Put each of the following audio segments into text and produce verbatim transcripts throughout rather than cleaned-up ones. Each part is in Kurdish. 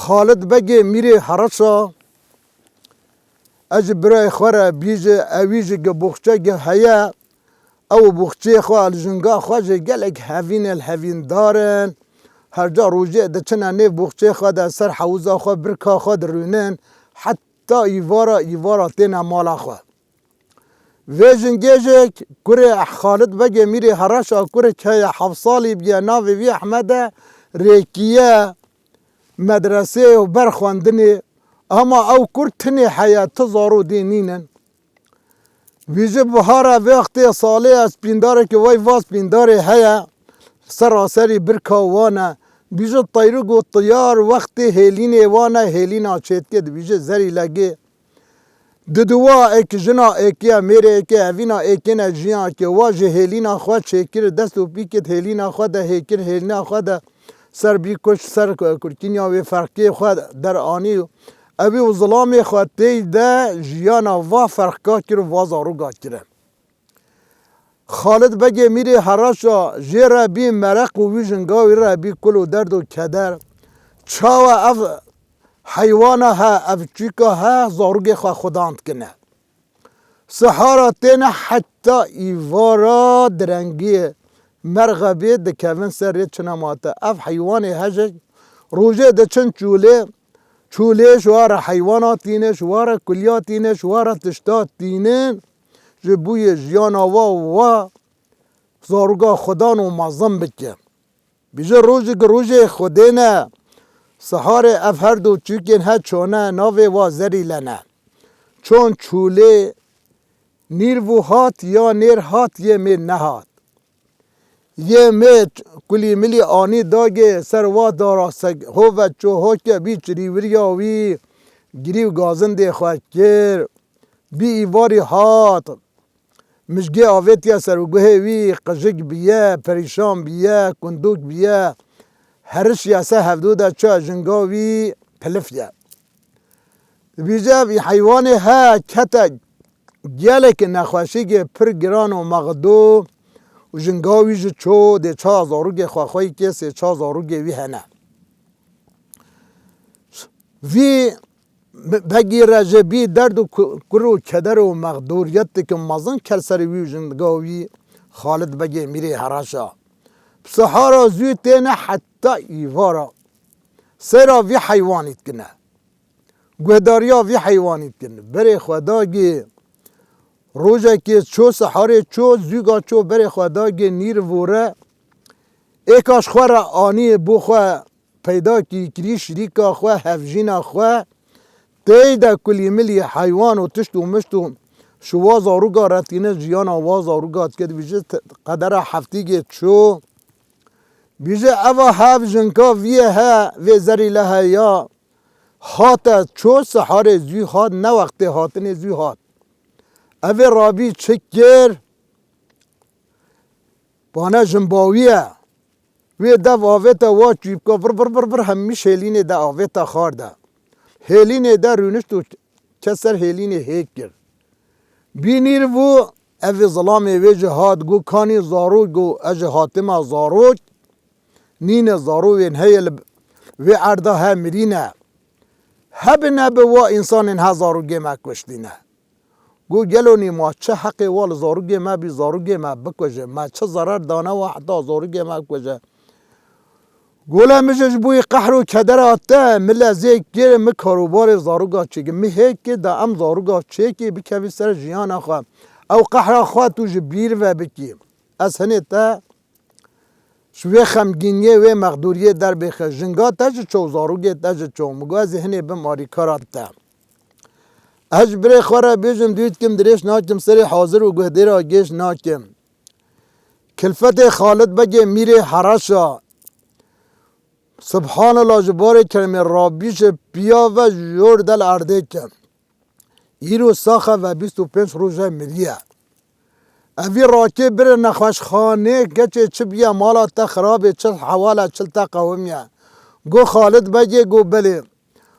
Xalid Begê Mîrê Hereşa, ez ji birayê xwe re bî ji ewî ji gi boxçe gi heye, ew boxçeyê xwe li jinga xwe jî gelek hevîn li hevîndar in. Her ca rojê diçine nêv boxçeyê xwe de ser hewza xwe birka xwe dirûnin. Heta îvara, îvara têne mala xwe. Vê jingê jî kurê Xalid Begê Mîrê Hereşa kurê heye heft salî bûye, navê wî Ehmed e, rêkiye medreseyê û ber xwendinê. Ama ew kur tinê heye, ti zaro dê nînin. Vî ji bihara vê wextê salê ez pîndarekî vay va pîndarê heye, seraserî birka wan e. Vî ji teyrik û tiyar wextê hêlînê wan e, hêlîna çêdikê dibîje zerî legê. Diduwa êk jina êkiya mêrê êkê evîna êkêne jiyan ke wa ji hêlîna xwe çêkir dest û pîkit hêlîna xwe de hêkir hêlîna xwe de ser bî kuş ser kurkînya wê ferqê xwe deranî û evî û zilamê xwe têy de jiyana va ferqa kir û va zaroga kirin. Xalid Begê Mîrê Hereşa jê re bî mereq û wî jinga wî re bî kul û derd û keder. Çawa ev heywana he, ev çûka he, zarûgê xwe xudan dikine. Sihara têne heta îvara direngiyê merxebê dikevin ser rê çina mate. Ev heywanê hejek rojê diçin çûlê, çûlê ji wa re heywana tîne, ji wa re kuliya tîne, ji wa re tişta tînin. Ji bûyê jiyana wa û wa zarûga xudan û mezin bike. Bîje rojek rojê Xwedê ne. Siharê ev her du çûkên he çone navê wa zerî lene. Çon çûlê nîrvû hat ya nêr hat yê mê nehat. Yê mê kulî milî anî dagê ser wa dara seg hove ço hoke bî çirîviriya wî girî û gazindê xwe kir. Bî îvarî hat. Mijgê avêtiye ser û guhê wî qijik biye, perîşan biye, kundûk biye. Herişiye se hevdû de çi jinga wî pilif ye. Dibîje vî heywanê he kete gelekî nexweşîgê pir giran û mexdû û jinga wî ji ço dê ça zarûgê xwe xweyî kê sê ça zarûgê wî hene. Vî Be-, begî re ji bî derd û ku-, kur û keder û mexdûriyeteke mezin kel serê wî û jinga wî Xalid Begê Mîrê Hereşa. Bi sihara zû têne heta îvara. Seyra vî heywanî dikine. Guhdariya vî heywanî dikin. Berê xwe dagê rojekê ço siharê ço zûga ço berê xwe dagê nîr vore. Êka ji xwe re anî bo xwe peyda kî, kirî şirîka xwe, hevjîna xwe, tey de kulî milî heywan û tişt û mişt û şiwa zarûga re tîne jiyana wa zarûga dike dibîje te-, qedera heftîgê ço. Bîje eva hev jinka vîye he, vê zerî le heya. Hate ço siharê zû hat, ne wextê hatinê zû hat. Evê rabî çi kir? Bane jimbawî ye. Wê dev avête wa çûyîbka vir vir vir vir hemî şêlînê de avête xar de. Hêlînê de rûnişt û ke ser hêlînê hêk kir. Bî nîr bû, evê zilamê wê jî hat, got, kanî zarok, got, ez jî hatime zarok. Nîne zarokên heye li vê erda he mirîne. Hebi nebi wa însanên he zarokê me kuştîne. Got, gelo nî ma çi heqê wa li zarokê me bî, zarokê me bikuje? Me çi zerar dane wa heta zarokê me bikuje? Gole min ji, ji bo yê qehr û kedera te, min lezê kir, min karobarê zaroka çêkir. Min hê kir da em zaroka çêkê bikevî ser jiyana xwe. Ew qehra xwe tu ji bîr ve bikî. Ez hinê te ji wê xemgîniyê, wê mexdûriyê derbêxe. Jinga te ji ço, zarokê te ji ço. Min got, ez ê hinê bim arîkara te. Ez ji birê xwe re bêjim, dû dikim, dirêj nakim, serê hazir û guhdêra gêj nakim. Kilfetê Xalid Begê Mîrê Hereşa. Subhanallah, ji barê kermê Rabî ji piya ve jor del erdê ke. Îro saxe ve bîst û pênc roje miriye. Evî rakê bire nexweşxanê, keçê çi biye mala te xirabê, çil hewale, çil te qewimiye. Go Xalid Begê, go belê.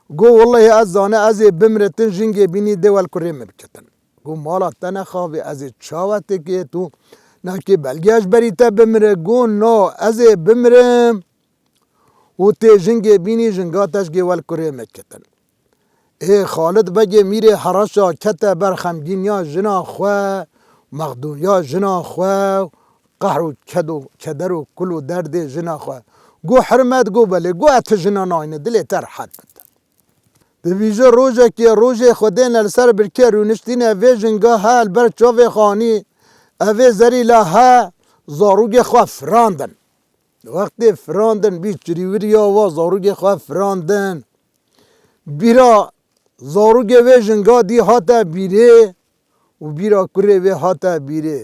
Go wellehî ez zane ez ê bimritin, jingê bînî dê wel kurê min bikitin. Go mala te nexavê, ez ê çawa têkê tu nakê belgê ez berî te bimire. Go no, ez ê bimrim. û tê jingê bînî jinga teşgê wel kurê me ketin. Ê Xalid Begê Mîrê Hereşa kete ber xemgîniya jina xwe, mexdûriya jina xwe, qehr û ked û keder û kul û derdê jina xwe. Got, "Hirmet," got, "belê," got, "ez ti jina nayne, dilê te rehet bit." Dibîje rojekê rojê Xwedê ne li ser birkê rûniştîne vê jinga he li ber çavê xanî, evê zerî la he zarûgê xwe firandin. Wextê firandin bî çirîwiriya wa zarûgê xwe firandin. Bîra zarûgê vê jinga dî hate bîrê û bîra kurê vê hate bîrê.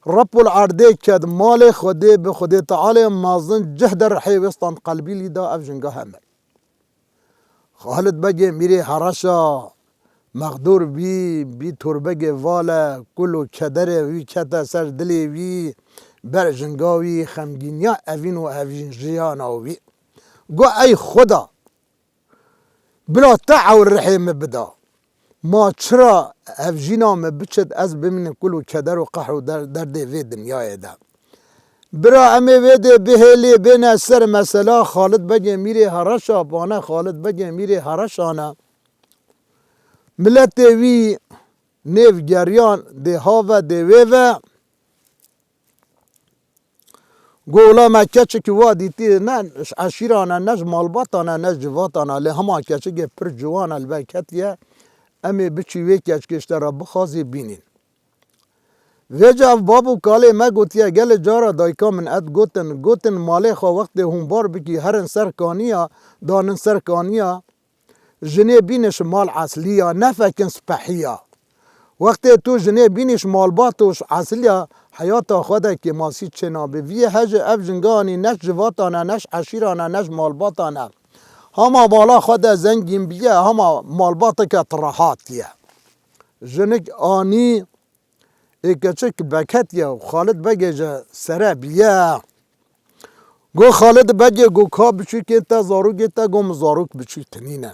Rep û erdê ked malê Xwedê bi Xwedê Tealê mezin cih de rihê wê stand qelbî lî da ev jinga heme. Xalid Begê Mîrê Hereşa mexdûr bî, bî torbegê vale, kul û kederê wî kete ser dilê wî, ber jinga wî xemgîniya evîn û evîn jiyana wî. Got, "Ey Xuda, bila te ewr rihê min bida. Ma çira ev jîna min biçit, ez bimînim kul û keder û qehr û der-, derdê vê dinyayê de." Bira em ê vê dê bihêlê bêne ser mesela Xalid Begê Mîrê Hereşa, bane Xalid Begê Mîrê Hereşa ne. Miletê wî nêv geriyan dê ha ve dê wê ve. Got, "Wela me keçikî wa dîtî, ne ji eşîran e, ne ji malbatan e, ne ji civatan e, lê hema keçikê pir ciwan e li ber ketiye. Em ê biçî wê keçikê ji te re bixwazî bînîn." Vêca ev bab û kalê me gotiye, gelê cara dayika min et gotin, gotin, "Malê xwe wextê hûn bar bikî herin ser kaniya, danin ser kaniya, jinê bîne ji mal esliya, nefekin spehiya. Wextê tu jinê bînî ji malbat û ji esliya heyata xwe de kêmasî çênabe. Viyê he ji ev jinganî ne ji civatan e, ne ji eşîran e, ne ji malbatan e. Hema mala xwe de zengîn biye, hema malbateke tirehatiye." Jinik anî ê keçik veketiye û Xalid Begê ji sere biye. Got, "Xalid Begê," got, "ka biçûkên te, zarokê te?" Got, "Min zarok biçûk tinî ne."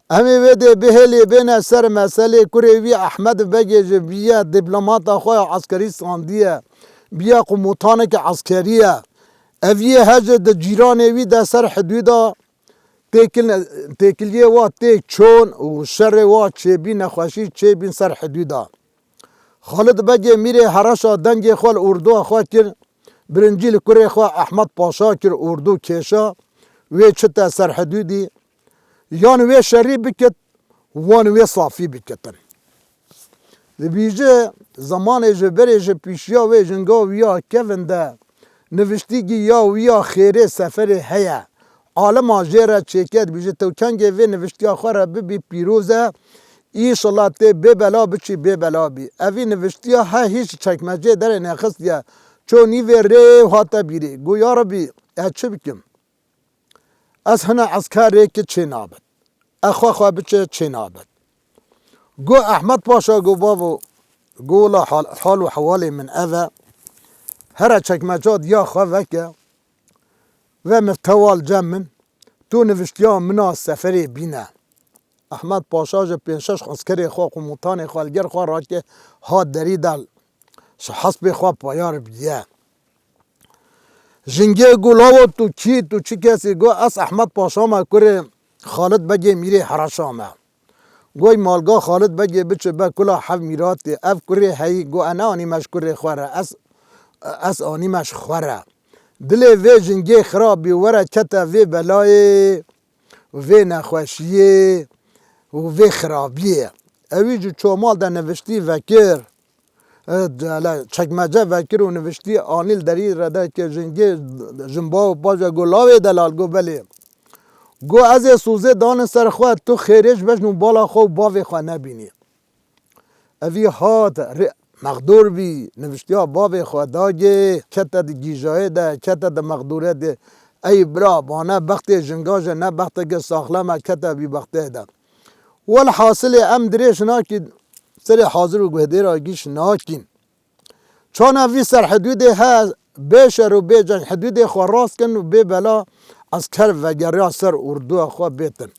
Em ê vê dê bihêlê bêne ser meselê kurê wî Ehmed Begê ji biye diplomata xwe ya eskerî sandiye, biye qumotaneke eskerî ye. Ev yê he ji di cîranê wî de ser hidûda têkil-, têkiliyê wa tê çon û şerê wa çêbî, nexweşî çêbîn ser hidûda. Xalid Begê Mîrê Hereşa dengê xwe li orduya xwe kir, birincî li kurê xwe Ehmed Paşa kir, ordu kêşa, wê çite ser hidûdî, yan wê şerî bikit, wan wê safî bikitin. Dibîje, zemanê ji berê ji pîşiya wê jinga wî ya kevin de, niviştîgî ya wî ya xêrê seferê heye. Alima jê re çêke, dibêje, "Tew kengê vê niviştiya xwe re bibî pîroz e, îşillah tê bê bela biçî bê bela bî." Evî niviştiya he hîç çekmecê derê nêxistiye. Ço nîvê rê û hate bîrê. Got, "Ya Rebî, ez çi bikim? Ez hine eskerê ki çê nabit. Ez xwe xwe biçe çê nabit." Got Ehmed Paşa, got, "Bavo," got, "wela hal, hal û hewalê min ev e. Here çekmeca diya xwe veke. Ve min tewal cem min, tu niviştiya min a seferê bîne." Ehmed Paşa ji pênc şeş eskerê xwe, qumotanê xwe li gel xwe rake, hat derî de ji hespê xwe payar biye. Jingê got, "Lavo tu kî, tu çi kesî?" Got, "Ez Ehmed Paşa me, kurê Xalid Begê Mîrê Hereşa me." Got, "Malga Xalid Begê biçe be kula hev mîratê. Ev kurê heyî," got, "ez neanîme ji kurê xwe re, ez, ez anîme ji xwe re. Dilê vê jingê xirabî were kete vê belayê, vê nexweşiyê û vê xirabiyê." Ewî ji çomal de niviştî vekir. E, dele-, çekmece vekir û niviştî anî li derî re de ke jingê jimba û paja got, "Lavê delal," got, "Belê." Got, "Ez ê sozê danin ser xwe, tu xêrê ji bejn û bala xwe û bavê xwe nebînî." Evî hat, rê-, mexdûr bî, niviştiya bavê xwe dagê, kete di gîjayê de, kete di mexdûrê de. Ey bira, bane bextê jinga jî ne bexteke saxlem e, kete bî bextê de. Welhasilê em dirêj nakîn, serê hazir û guhdêra gîş nakîn. Çana vî ser hidûdê he, bê şer û bê ceng hidûdê xwe rast kin û bê bela esker vegeriya ser orduya xwe bêtin.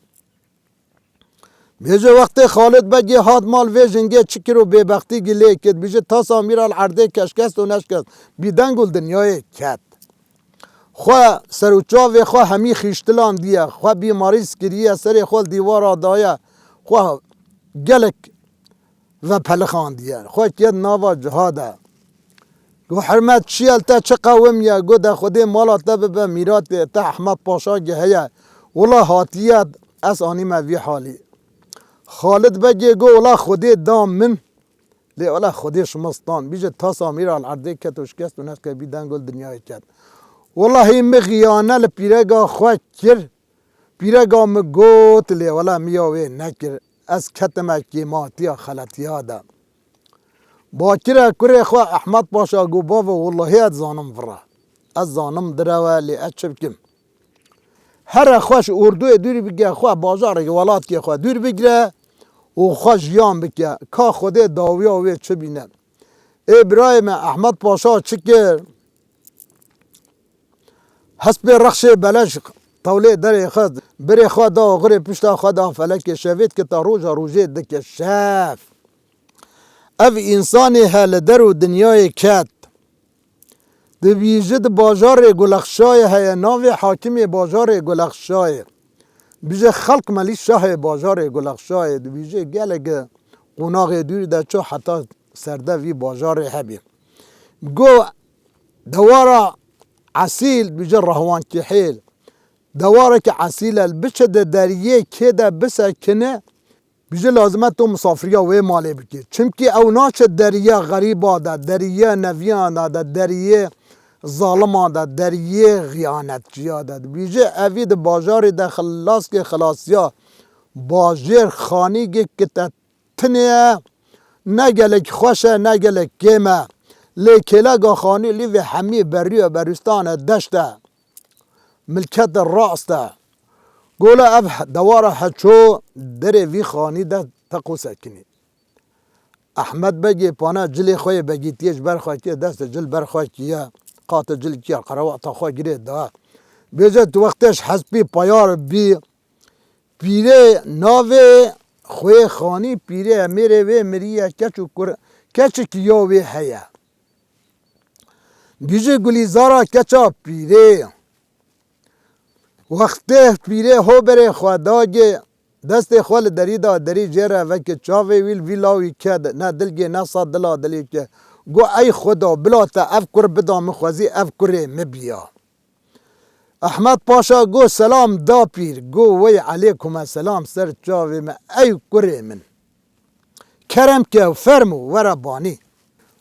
Bêje wextê Xalid Begê hat mal vê jingê çi kir û bêbextî gilê kir, bêje tasa mîra li erdê keşkest û neşkest, bî deng û li dinyayê ket. Xwe ser û çavê xwe hemî xîştilandiye, xwe bîmarîz kiriye, serê xwe li dîwara daye, xwe gelek vepelixandiye, xwe kir nava ciha de. Got, "Hermet çi ye li te, çi qewimiye?" Got, "De Xwedê mala te bibe mîratê te, Ehmed Paşa gi heye. Wila hatiye ez anîme vî halî." Xalid Begê got, "Wila Xwedê da min." Lê wela Xwedê şima stan. Bîje tasa mîra li erdê ket û şikest û neske bî deng û li dinyayê ket. Welahî min xiyane li pîrega xwe kir. Pîrega min got, lê wela min ya wê nekir. Ez ketime kêmatiya xeletiya de. Bakire kurê xwe Ehmed Paşa got, "Bavo, welahî ez zanim vira. Ez zanim direwe, lê ez çi bikim?" Here xwe ji orduyê dûr bike xwe, bajarekê, welatiyê xwe dûr bigire û xwe jiyan bike. Ka Xwedê dawiya wê çi bîne. Ê birayê me, Ehmed Paşa çi kir? Hespê rexşê beleş tewlê derê xist, birê xwe da oxirê pişta xwe da felekê, şevê dike ta roja rojê dike şev. Ev însanê he li der û dinyayê ket. Dibîje di bajarê Gulexşayê heye, navê hakimê bajarê Gulexşayê. Bije xelq Melî Şahê bajarê Gulexşayê. Dibîje gelek qonaxê dûrî de çû heta serde vî bajarê hebî. Go dewara Esîl, dibîje Rahwan Kihêl. Dewareke esîl e, biçe de deriyê kê de bisekine, Bije lazim e tu misafiriya wê malê bikî. Çimkî ew naçe deriya xerîba de, deriyê neviyan de, deriyê zaliman de, deriyê xiyanetçiya de. Dibije evî di bajarê de xilaskê xilasiya bajêr xanî gê kite tinê ye. Ne gelek xweş e, ne gelek kêm e. Lê kêlega xanî lîvê hemî beriya berûstan e, deşt e. Milkete rast e. Gola ev dewara heço derê vî xanî de teqo sekinî. Ehmed Begê pana cilê xwe yê begîtiyê ji ber xwe kir, destê cil ber xwe kiye, qate cil kiya, qerawata xwe girê da. Bêje tu wextê ji hespî payar bî, pîrê navê xwê xanî pîrê mêrê wê miriye, keç û kur, keçik yo wê heye. Bîjî Gulîzara keça pîrê. Wextê pîrê ho berê xwe dagê, destê xwe li derî da, derî jê re veke çavê wî li vî lawî ked, ne dilgê ne sa dila dilê ke. Go, "Ey Xweda, bila te ev kur bida min, xwezî ev kurê min biya." Ehmed Paşa go, "Selam da pîr." Go, "Wey elêkume selam ser çavê me, ey kurê min. Kerem ke û fermo were banî."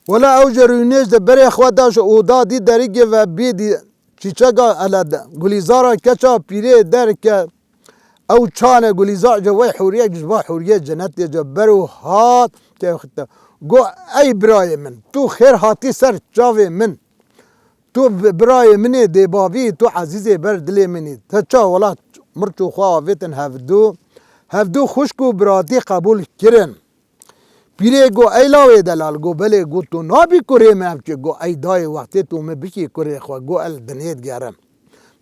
Wela ew ji rûnêj de berê xwe da ji oda dî derîgê ve bî dî çîçega ele de. Gulîzara keça pîrê derke ew çane Gulîzar ji wey hûriyek ji va hûriyê cenetê ce ber û hat kevxite. Go, "Ey birayê min, tu xêr hatî ser çavê min. Tu bi-, birayê min ê dêbavî, tu ezîzê ber dilê min î." Te ça welat mirç û xwe avêtin hevdu. Hevdu xwişk û biratî qebûl kirin. Pîrê go, "Ey lawê delal." Go, "Belê." Go, "Tu nabî kurê me ev ki." Go, "Ey dayê, wextê tu min bikî kurê xwe." Go, "El dinê digerim.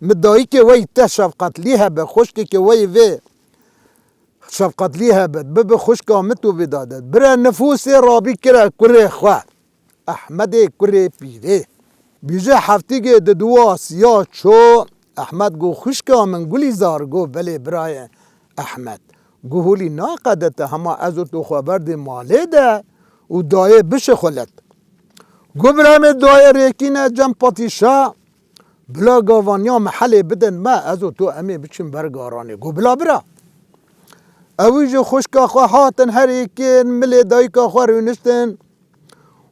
Mi dayikê wey te şefqetlî hebe, xwişkekê wey vê şefqetlî hebe, bibi xwişka min tu bidade." Bire nifûsê rabî kire kurê xwe. Ehmedê kurê pîrê. Bîje heftîgê di duwa siya ço. Ehmed go, "Xwişka min Gulîzar." Go, "Belê birayê Ehmed." Go, "Holî naqede te hema ez û tu xwe berdê malê de û dayê bişixulet." Go, "Birayê min dayê rêkîne cem patîşa, bila gavaniya me helê bidin me, ez û tu em ê biçin ber garanê." Go, "Bila bira." Ewî ji xwişka xwe hatin herêkin, milê dayika xwe rûniştin.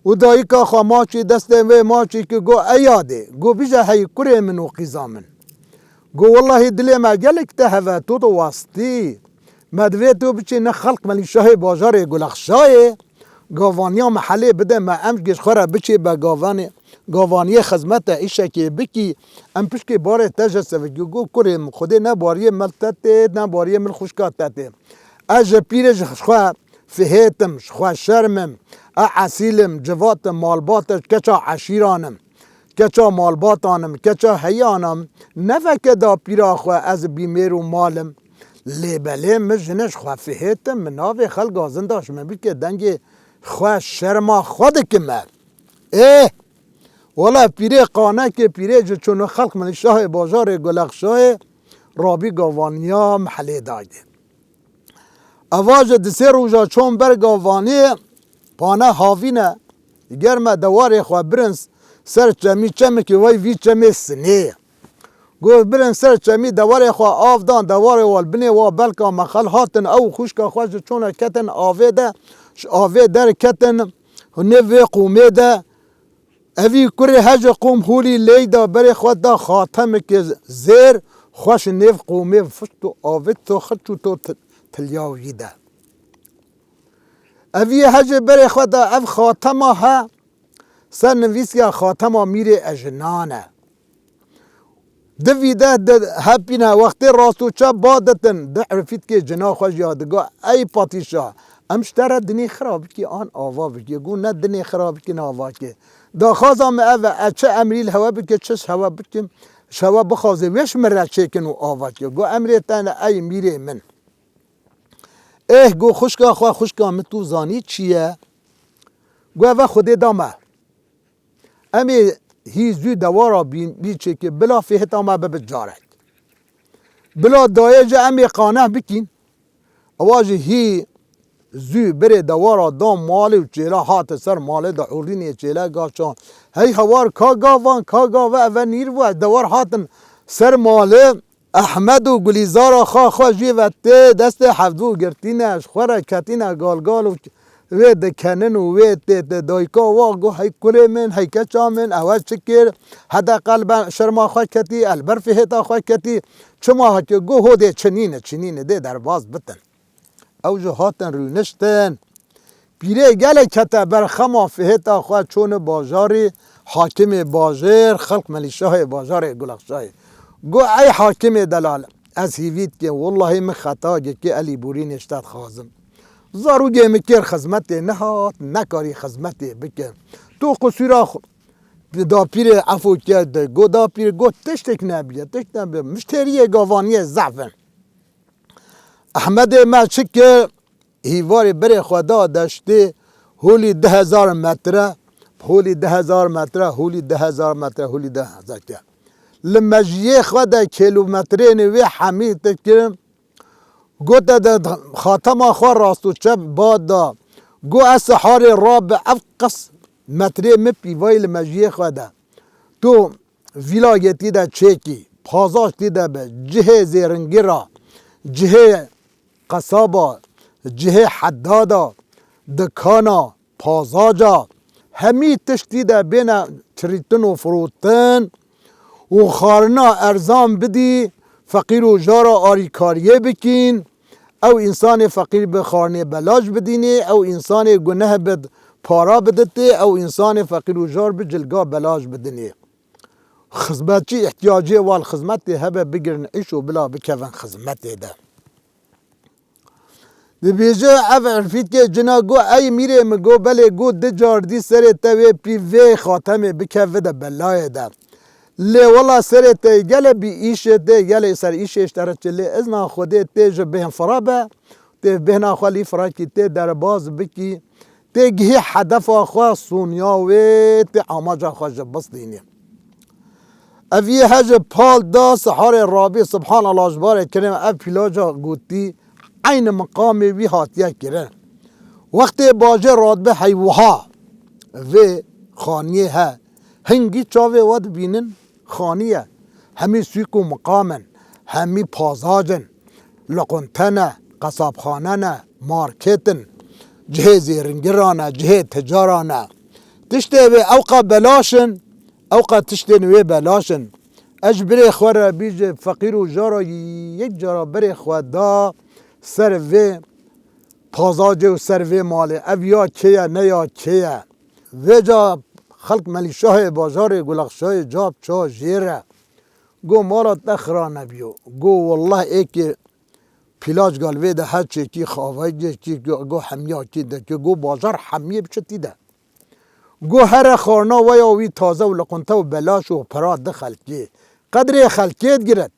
Û dayika xwe maçî destê wê maçî ki go, "Ey yadê." Go, "Bije hey kurê min û qîza min." Go, "Wellahî dilê me gelek te heve, tu diwestî. Me divê tu biçî ne xelq Melîşahê bajarê Gulexşayê. Gavaniya me helê bide me, em ji xwe re biçî be gavanê, gavaniyê xizmete îşekê bikî. Em pişkê barê te ji sevikî." Go, "Kurê min, Xwedê ne bariyê mil te tê, ne bariyê mil xwişka te tê. Ez ji pîrê ji xwe fihêtim, ji xwe şerm im. Ez esîl im, civat im, malbat im, keça eşîran im. Keça malbatan im, keça heyan im. Ne veke da pîra xwe ez bîmêr û mal im. Lê belê min jine ji xwe fihêtim, min navê xelka zinda ji min bike dengê xwe şerma xwe dikime." Ê! Wele pîrê qanekê pîrê ji çûnû xelq min şahê bajarê Gulexşayê rabî gavaniya mehelê dayê. Eva ji di sê roja çûn ber gavaniyê pane havîne, germe dewarê xwe birin ser çemî, çemekî wey vî çemê sinê ye. Got, birin ser çemî dewarê xwe av dan, dewarê wal binê wa belka mexel hatin, ew xwişka xwe ji çûna ketin avê de, ji avê derketin, nê vê qûmê de, evî kurê he ji qûm hûlî lêy da berê xwe da xatemeke zêr, xwe ji nêv qûmê fişt û avêt to xiç û to ti-, tilya wî de. Evî he ji berê xwe da ev xatema he, ser nivîsiya xatema mîrê ejinan e. Di vî de, de hepîne wextê rast û çep ba ditin, di irfîtkê cina xwe jî ya digo, ey patîşa, em ji te re dinê xira bikî an ava bikî. Gu ne dinê xira bikî ne ava kê. Daxwaza me ev e, e çi emrî li hewe bike, çi ji hewe bikim, ji hewe bixwaze wê ji min re çêkin û ava kê. Gu emrê te ne ey mîrê min. Êh, gu xwişka xwe, xwişka min tu zanî çi ye? Gu eve Xwedê da me. Em ê hî zû dewara bîn, bî çêkê bila fêhita me bibe carek. Bila dayê ji em ê qaneh bikîn. Ewa jî hî zû birê dewara dan malê û çêla hate ser malê de hûrînê çêle gaçan. Hey hewar ka gavan, ka gave eve nîr bû, ez dewar hatin ser malê. Ehmed û Gulîzara xwe xwe jî ve tê destê hevdû girtîne, ji xwe re ketîne galgal û wê dikenin û wê tê tê dayika wa got, hey kurê min, hey keça min, ewe çi kir? Hede qelbe şerma xwe ketî, el ber fihêta xwe ketî. Çima heke got, hodê çinîne, çinîne dê derbas bitin. Ew ji hatin rûniştin. Pîrê gelek kete ber xema fihêta xwe çûne bajarî, hakimê bajêr, xelq melîşahê bajarê Gulexşayê. Got, ey hakimê delal, ez hîvî dike, wellahî min xeta gikê elî borînê ji te dixwazim. Zarûgê min kêr xizmetê nehat, nekarî xizmetê bike. Tu qisûra xwe dapîrê efû kerde, got dapîr, got tiştek nebiye, tişt nebiye. Mişteriyê gavaniyê zef in. Ehmedê me çi kir? Hîvarê berê xwe da deştê holî du hezar metre, holî du hezar metre, holî du hezar metre, holî du hezar ke. Li mejiyê xwe de kîlometrênê wê hemî te kirin. Gote de xatema xwe rast û çep bad da. Got ez siharê rabe ev qis metrê min pîvayî li mejiyê xwe de. Tu vîlagê tî de çêkî, pazaj tî de be, cihê zêringî ra, cihê qesaba, cihê heddada, dikana, pazaca, hemî tiştî de bêne çirîtin û firotin û xwarina erzan bidî, feqîr û jara arîkariyê bikîn, ew însanê feqîr bi xwarinê belaş bidînê, ew însanê guneh bi para biditê, ew însanê feqîr û jar bi cilga belaş bidinê. Xizmetçî ihtiyacê wal xizmetê hebe bigirin îş û bila bikevin xizmetê de. Dibêje ev irfîtkê cina got, ey mîrê min, got belê, got di car dî serê te wê pî vê xatemê bike vide belayê de. Lê wela serê te gelê bî îşê tê, gelê ser îşê ji te re çi lê izna Xwedê tê ji bêhn fira be, tê bêhna xwe lî fira kî tê derbaz bikî, tê gihî hedefa xwe, sonya wê, tê amaca xwe ji bistînî. Ev yê he ji pal da siharê rabî, subhanallah, ji barê kirin ev pîlaca gotî, eynî miqamê wî hatiye kirin. Wextê bajê radibe hey wiha vê xaniyê he, hingî çavê we dibînin xaniye. Hemî sûk û miqam in, hemî pazac in. Loqinte ne, qesabxane ne, market in, cihê zêringiran e, cihê ticaran e. Tiştê wê ewqa belaş in, ewqa tiştên wê belaş in. Ez ji birê xwe re bî ji feqîr û jara yek cara berê xwe da ser vê pazacê û ser vê malê. Ev ya kê ye, ne ya kê ye? Vêca xelk Melîşahê bajarê Gulexşayê cap ça jêr e. Go mala te xira nebiyo. Go wallah êkê pîlac gal vê de her çêkî xavayê kî go hemiya kî de kî go bajar hemiyê biçitî de. Go here xarna weya wî taze û liqunte û belaş û pera di xelkê. Qedrê xelkê digiret.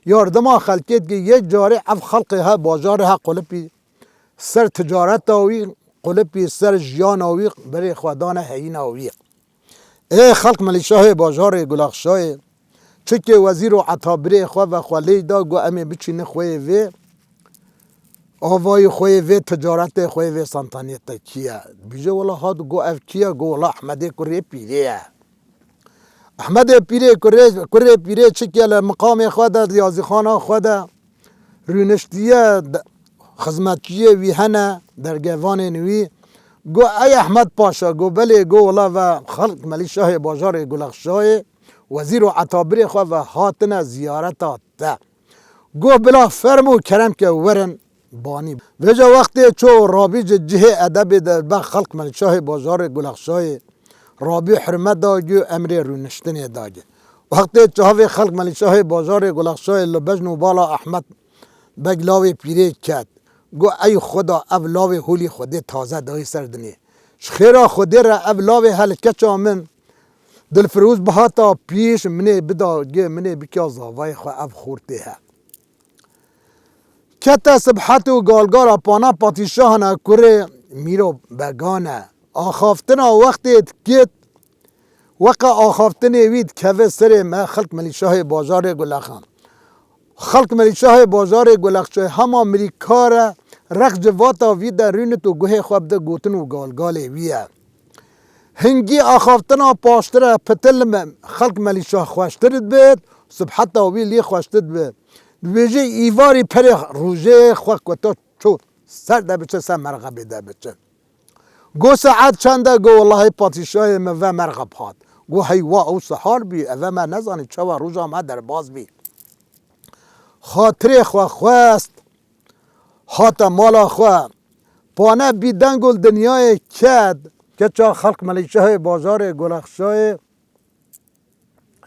Yardima xelkê dike yek carê ev xelqê he bajarê he qulipî ser ticareta wî, qulipî ser jiyana wî, berê xwe dane heyîna wî. Ê xelk Melîşahê bajarê Gulaxşayê, çikê wezîr û etabirê xwe ve xwe lê da, got, "Em ê biçînin xweyê vê avayî, xweyê vê ticaretê, xweyê vê santaniyetê kî ye?" Dibêje, "Wela hat." Got, "Ev kî ye?" Got, "Wela Ehmedê kurê pîrê ye." Ehmedê pîrê kurê, kurê pîrê çikê li miqamê xwe de, di yazîxana xwe de rûniştiye, de-, xizmetçiyê wî hene, dergevanên wî. Got, "Ey Ehmed Paşa," got, "Belê." Got, "Wela ve xelk Melîşahê bajarê Gulaxşayê, wezîr û etabirê xwe ve hatine ziyareta te." Got, "Bila fermo kerem ke werin banî." Vêca wextê ço Rabî ji cihê edebê de ber xelk Melîşahê bajarê Gulaxşayê Rabî hurmet da gî û emrê rûniştinê da gî. Wextê çavê xelk Melîşahê bajarê Gulaxşayê li bejn û bala Ehmed Beg lawê pîrê ket. Got, "Ey Xuda, ev lawê holî Xwedê taze dayî ser dinê. Ji xêra Xwedê re ev lawê he li keça min Dilfirûz bihata pîş, minê bida gê, minê bikiya zavayê xwe, ev xortê he." Kete Sibhet û galgara pana padîşahane kurê Mîro Begane. Axaftina wextê dikit, weqe axaftinê wî dikeve serê me xelk Melîşahê bajarê Gulaxan. Xelk Melîşahê bajarê Gulaxçayê hema mirî kar e, rex civata vî de rûnit û guhê xwe bide gotin û galgalê wî ye. Hingî axaftina paştir e, pitil me, xelk Melîşah xweştir dibit, sibheta wî lê xweştir dibit. Dibêje, "Îvarî perê rojê xwe kota ço ser de biçe, ser merxebê de biçe." Go, "Saet çend e?" Go, "Wellahî padîşahê me ve merxeb hat." Go, "Heywa, ew sihar bî, eve me nezanî çawa roja me derbas bî." Xatirê xwe xwest, hate mala xwe. Pane bî deng û li dinyayê ket, keça xelk Melîşahê bajarê Gulaxşayê.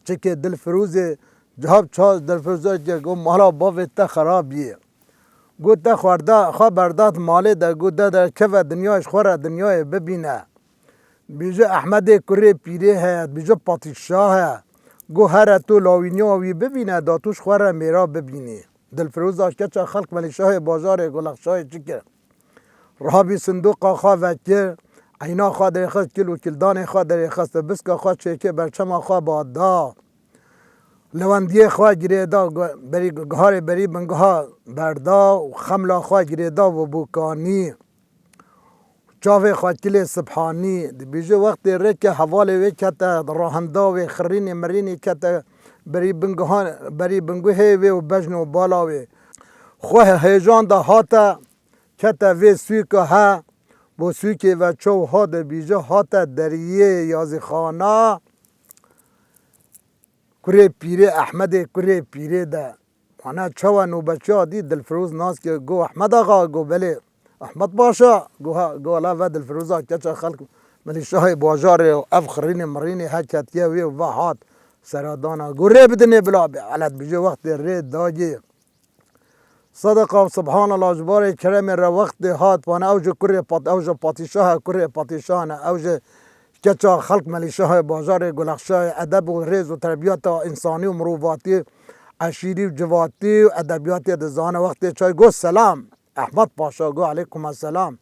Çikê Dilfirûzê, cihab çar Dilfirûzê ke go, "Mala bavê te xerab bî." Go, "Te xwerda xwe berdat malê de." Go, "De, de keve dinyayê, ji xwe re dinyayê bibîne." Bîje, "Ehmedê kurê pîrê heye." Bîje, "Padîşah e." Go, "Here tu lawîniya wî bibîne, da tu ji xwe re mêra bibînî." Dilfirûza keça xelk Melîşahê bajarê Gulaxşayê çi kir? Rabî sindoqa xwe vekir, eyna xwe derêxist, kil û kildanê xwe derêxist, biska xwe çêkir, berçema xwe bada. Lewendiyê xwe girêda, gu-, berî, guharê berî binguha berda û xemla xwe girêda û bokanî. Çavê xwe kilê sibhanî. Dibêje wextê rê ke hevalê wê kete, rahinda wê, xirînê mirînê kete berî binguha-, berî binguhê wê û bejn û bala wê. Xwe hêjan de hate, kete vê sûka he, bo sûkê ve çew ha, dibêje hate deriyê yazîxana kurê pîrê, Ehmedê kurê pîrê de. Wana çawa nûbeçiya dî, Dilfirûz nas kir, go, "Ehmed Axa?" Go, "Belê." "Ehmed Paşa?" Go, "Ha." Go, "Wela ve Dilfirûza keça xelk Melîşahê bajarê û ev xirînê mirînê he ketiye wê û ve hat seradana." Go, "Rê bidinê bila bê." Elet bîje wextê rê dagê. Sedeqa û Subhanallah, ji barê keremê re wextê hat, wana ew ji kurê pat-, ew ji padîşah e, kurê padîşah ne, ew ji keça xelk Melîşahê bajarê Gulaxşayê edeb û rêz û terbiyata însanî û mirovatî, eşîrî û civatî û edebiyatê dizane. Wextê çay got, "Selam." Ehmed Paşa got, "Aleykum selam."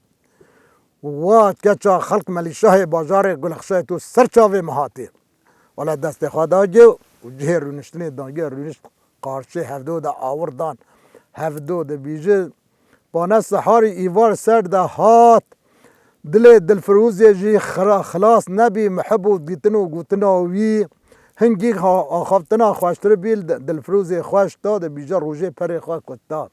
Wa keça xelk Melîşahê bajarê Gulaxşayê tu ser çavê min hatî. Wela destê xwe dagê û cihê rûniştinê dagê, rûnişt qarşê hevdo de awir dan. Hevdo dibîje, pane siharî îvar ser de hat. Dilê Dilfirûzê jî xira-, xilas nebî, mihib û dîtin û gotina wî. Hingî ha-, axaftina xweştir bî, li Dilfirûzê xweş da, dibîje rojê perê xwe kutta.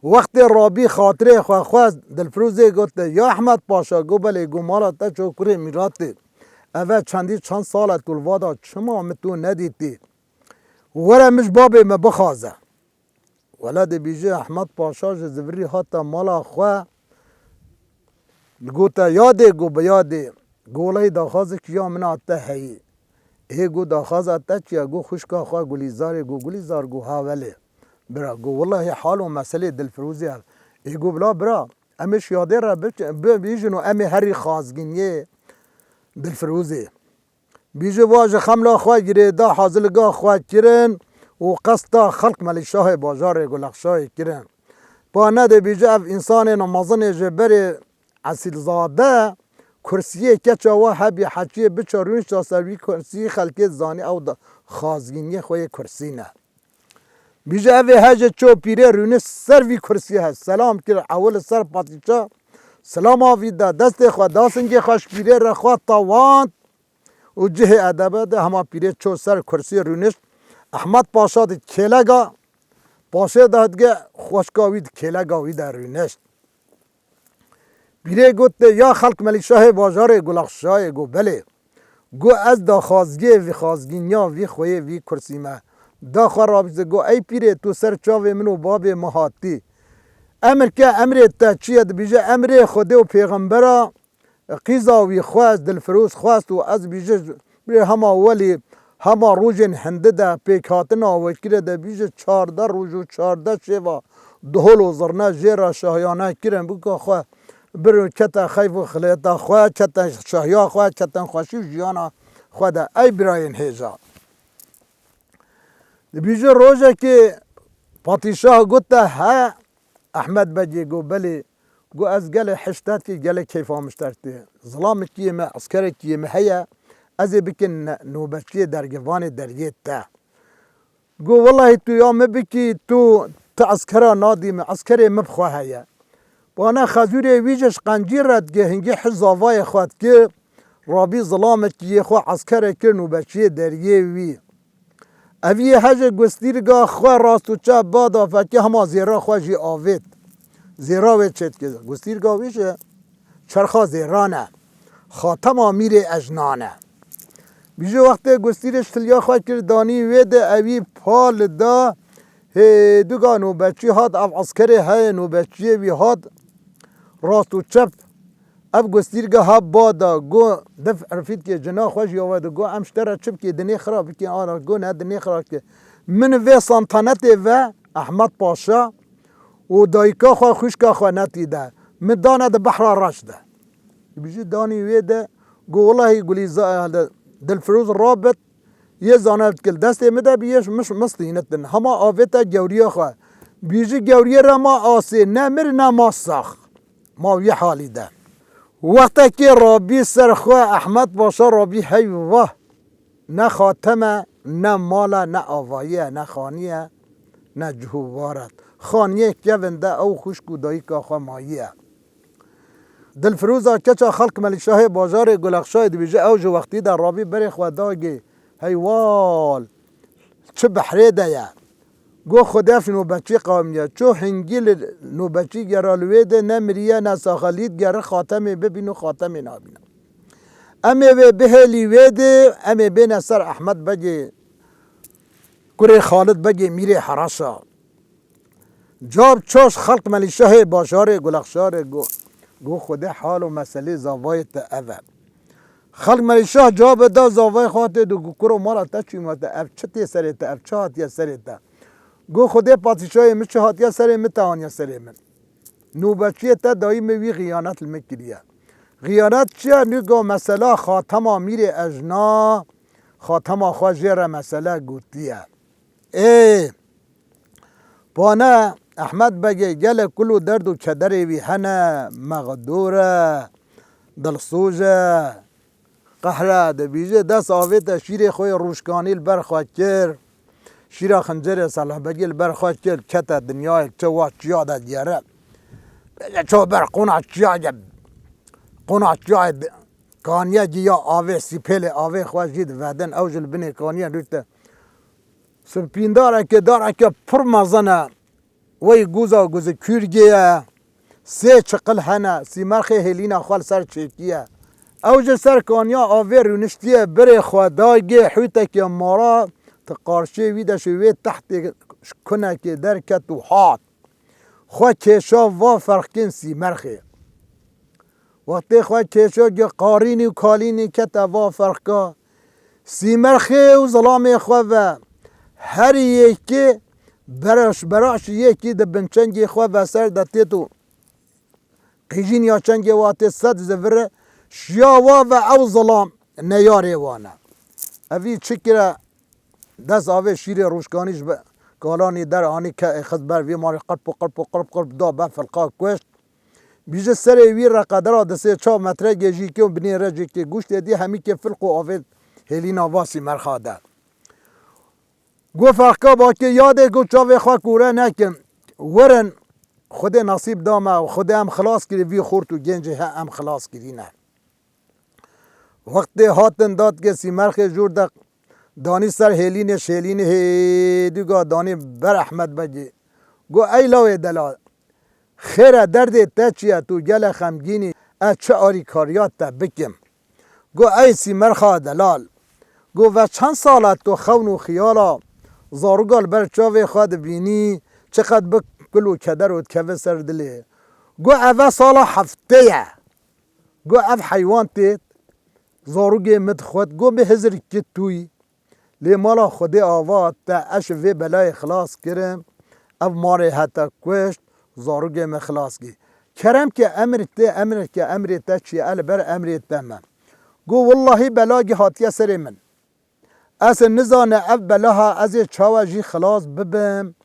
Wextê Rabî xatirê xwe xwest, Dilfirûzê gote, "Ya Ehmed Paşa?" Go, "Belê." Go, "Mala te ço kurê Mîratê? Eve çendî çend sal e tu li va da, çima min tu nedîtî? Were min ji babê me bixwaze." Wele dibîje Ehmed Paşa ji zivirî hate mala xwe. Li gote, "Yadê?" Go, "Bi yadê." Go, "Welehî daxwazek ya min a te heyî." Ê go, "Daxwaza te çi ye?" Go, "Xwişka xwe Gulîzarê." Go, "Gulîzar?" Go, "Ha welê." Bira, go, "Welehî hal û meselê Dilfirûzê ev." Ê go, "Bila bira, em ê ji yadê re biç-, bi-, bîjin û em ê herî xazgîniyê Dilfirûzê." Bîje wa ji xemla xwe girêda, hazirliga xwe kirin û qesta xelk Melîşahê bajarê Gulaxşayê kirin. Pa nedê bîje ev însanên mezinê ji berê esîlzade kursiyê keça wa hebî heçiyê biça rûnişta ser wî kursiyê xelkê zanî ew da xazgîniyê xwe yê kursî ne. Bîje evê hece ço pîrê rûniş ser vî kursiyê he. Selam kir ewil ser patîça. Selama vî da destê xwe da singê xwe ji pîrê re xwe tawand û cihê edebe de hema pîrê ço ser kursiyê rûnişt. Ehmed Paşa di kêlega paşê de dige xweşka wî di kêlega wî de rûnişt. Pîrê got de ya xelk Melîşahê bajarê Gulaxşayê got belê. Got ez daxwaziyê vî xwazgîniya vî xweyê vî kursî me. Da xwe rabîste got ey pîrê tu ser çavê min û babê min hatî. Emir ke emrê te çi ye dibîje emrê Xwedê û pêxembera qîza wî xwest, Dilfiroz xwest û ez bîje bê hema welî hema rojên hindi de pêkhatina wekirê de bîje çardeh roj û çardeh şeva dihol û zirne jê re şahiyane kirin bika xwe bir kete xeyf û xilêta xwe, kete şahiya xwe, kete xweşî û jiyana xwe de. Ey birayên hêja. Dibîje rojekê patîşah got te he Ehmed Begê got belê. Got ez gelê hiştet kî gelê keyfa min ji te tê. Zilamekî yê me, eskerekî yê me heye. Ez ê bikin ne-, nûbeçiyê dergivanê deriyê te. Got welahî tu ya min bikî tu ti eskera nadî min, eskerê min bi xwe heye. Bana xezûrê wî ji ji qencî re dike hingî hişt zavayê xwe dike. Rabî zilamekî yê xwe eskere kir nûbeçiyê deriyê wî. Evî hece gustîrga xwe rast û çep bada fekê hema zêra xwe jî avêt. Zêra wê çêdike. Gustîrga wî ji çerxa zêran e. Xatema mîrê ejnan e. Bîje wextê gustîrê ştiliya xwe kir danî wê de evî pal da hêduga nûbeçî hat ev eskerê heye nûbeçiyê wî hat rast û çep. Ev gustîrga ha bada got, dif irfîtkê cina xwe jî ava de got, em ji te re çi bikê, dinê xira bikê, ana got, ne dinê xira bikê. Min vê santanetê ve Ehmed Paşa û dayika xwe, xwişka xwe netî de. Min dane di behra reş de. Bi jî danî wê de got, welahî Gulîza-, Dilfiroz rabit, Yê zana dikil destê min de bi yê min stînitin. Hema avête gewriya xwe. Bî ji gewriyê re ma asê, ne mir ne ma sax. Ma wî halî de. Wextekê rabî ser xwe Ehmed Paşa rabî hey vah. Ne xateme, ne male, ne avayî ye, ne xanî ye, ne cihû war e. Xaniyê kevin de ew xwişk û dayika xwe mayî ye. Dilfiroza keça xelk Melîşahê bajarê Gulexşayê dibêje, ew ji wextî de rabî berê xwe dagê, heywal, çi behrê de ye. Got, Xwedê ev nûbeçî qewimiye. Ço hingî li nûbeçî gera li wê de ne miriye, ne saxelî digere xatemê bibîn û xatemê nabîne. Em ê wê bihêlî wê de, em ê bêne ser Ehmed Begê, kurê Xalid Begê Mîrê Hereşa. Cab çaş xelk Melîşahê bajarê Gulexşarê got, got, Xwedê hal û meselê zavayê te ev e. Xelk Melîşah cabe da zavayê xwe hatê du got, kuro mala te çî mate, ev çi tê serê te, ev çi hatiye serê te? Got, Xwedê padîşahê min çi hatiye serê min te aniye serê min. Nûbeçiyê te dayî min wî xiyanet li min kiriye. Xiyanet çi ye? Nû got, mesela xatema mîrê ejna, xatema xwe jê re mesele gotiye. Ê, pane Ehmed Begê gelek kul û derd û kederê wî hene, mexdûr e, dilsoz e, qehre dibîje, dest avête şîrê xwe yê rûşkanî li ber xwe kir, şîra xincerê Selahbegê li ber xwe kir, kete dinyayê çi wa çiya de diyere. Bêje ço ber qona çiya de, qona çiyayê de, kaniyekî ya avê, sîpêlê avê xwe jî divedin, ew ji li binê kaniye rûte. Sipîndareke, dareke pir mezin e. Wey guza guzî kûrgê ye. Sê çiqil hene. Sîmerxê hêlîna xwe li ser çêkiye. Ew ji ser kaniya avê rûniştiye, birê xwe dagê hûtekê mara, ti qarşiyê wî de ji wê tehtê kunekê derket û hat. Xwe kêşa va ferqkên Sîmerxê. Wextê xwe kêşo gi qarînî û kalînî kete va ferqa. Sîmerxê û zilamê xwe ve her yekê beraş beraş yekî di binçengê xwe ve ser de têt û qîjîn ya çengê wa tê sed zivire şiya wa ve ew zilam neyarê wan e. Evî çi kire dest avê şîrê rûşkanî ji be-, kalanî der anî ke-, xist ber vê marê qirp û qirp û qirp qirp da be filqa kuşt. Bîje serê wî re qedera di sê çar metrekê jî kê û binê re jî kê, gûştê dî hemî kê filq û avêt hêlîna va Sîmerxa de. Got, ferqa bakê yadê, got, çavê xwe kûre nekin. Werin, Xwedê nasîb da me û Xwedê em xilas kirî, vî xort û gencê he em xilas kirîne. Wextê hatin dadkê Sîmerxê jûr de danî ser hêlînê, şêlînê hêdî ga danî ber Ehmed Begî. Got, ey lawê delal, xêr e, derdê te çi ye, tu gelek xemgîn î, ez çi arîkariya te bikim? Got, ey Sîmerxa delal, got, ve çend sal e tu xewn û xiyala zaroka li ber çavê xwe dibînî, çiqet bi kul û keder û dikeve ser dilê. Got, eve sala heftê ye. Got, ev heywan tê zarokê min dixwet. Got, bi hizir kit tûyî. Lê mala Xwedê ava te, ez ji vê belayê xilas kirim. Ev marê heta kuşt, zarokê min xilas kir. Kerem ke emr tê, emr ke emrê te çi ye, ez li ber emrê te me. Got, wellahî belagî hatiye serê min. Ez nizane ev belaha ez ê çawa jî xilas bibim.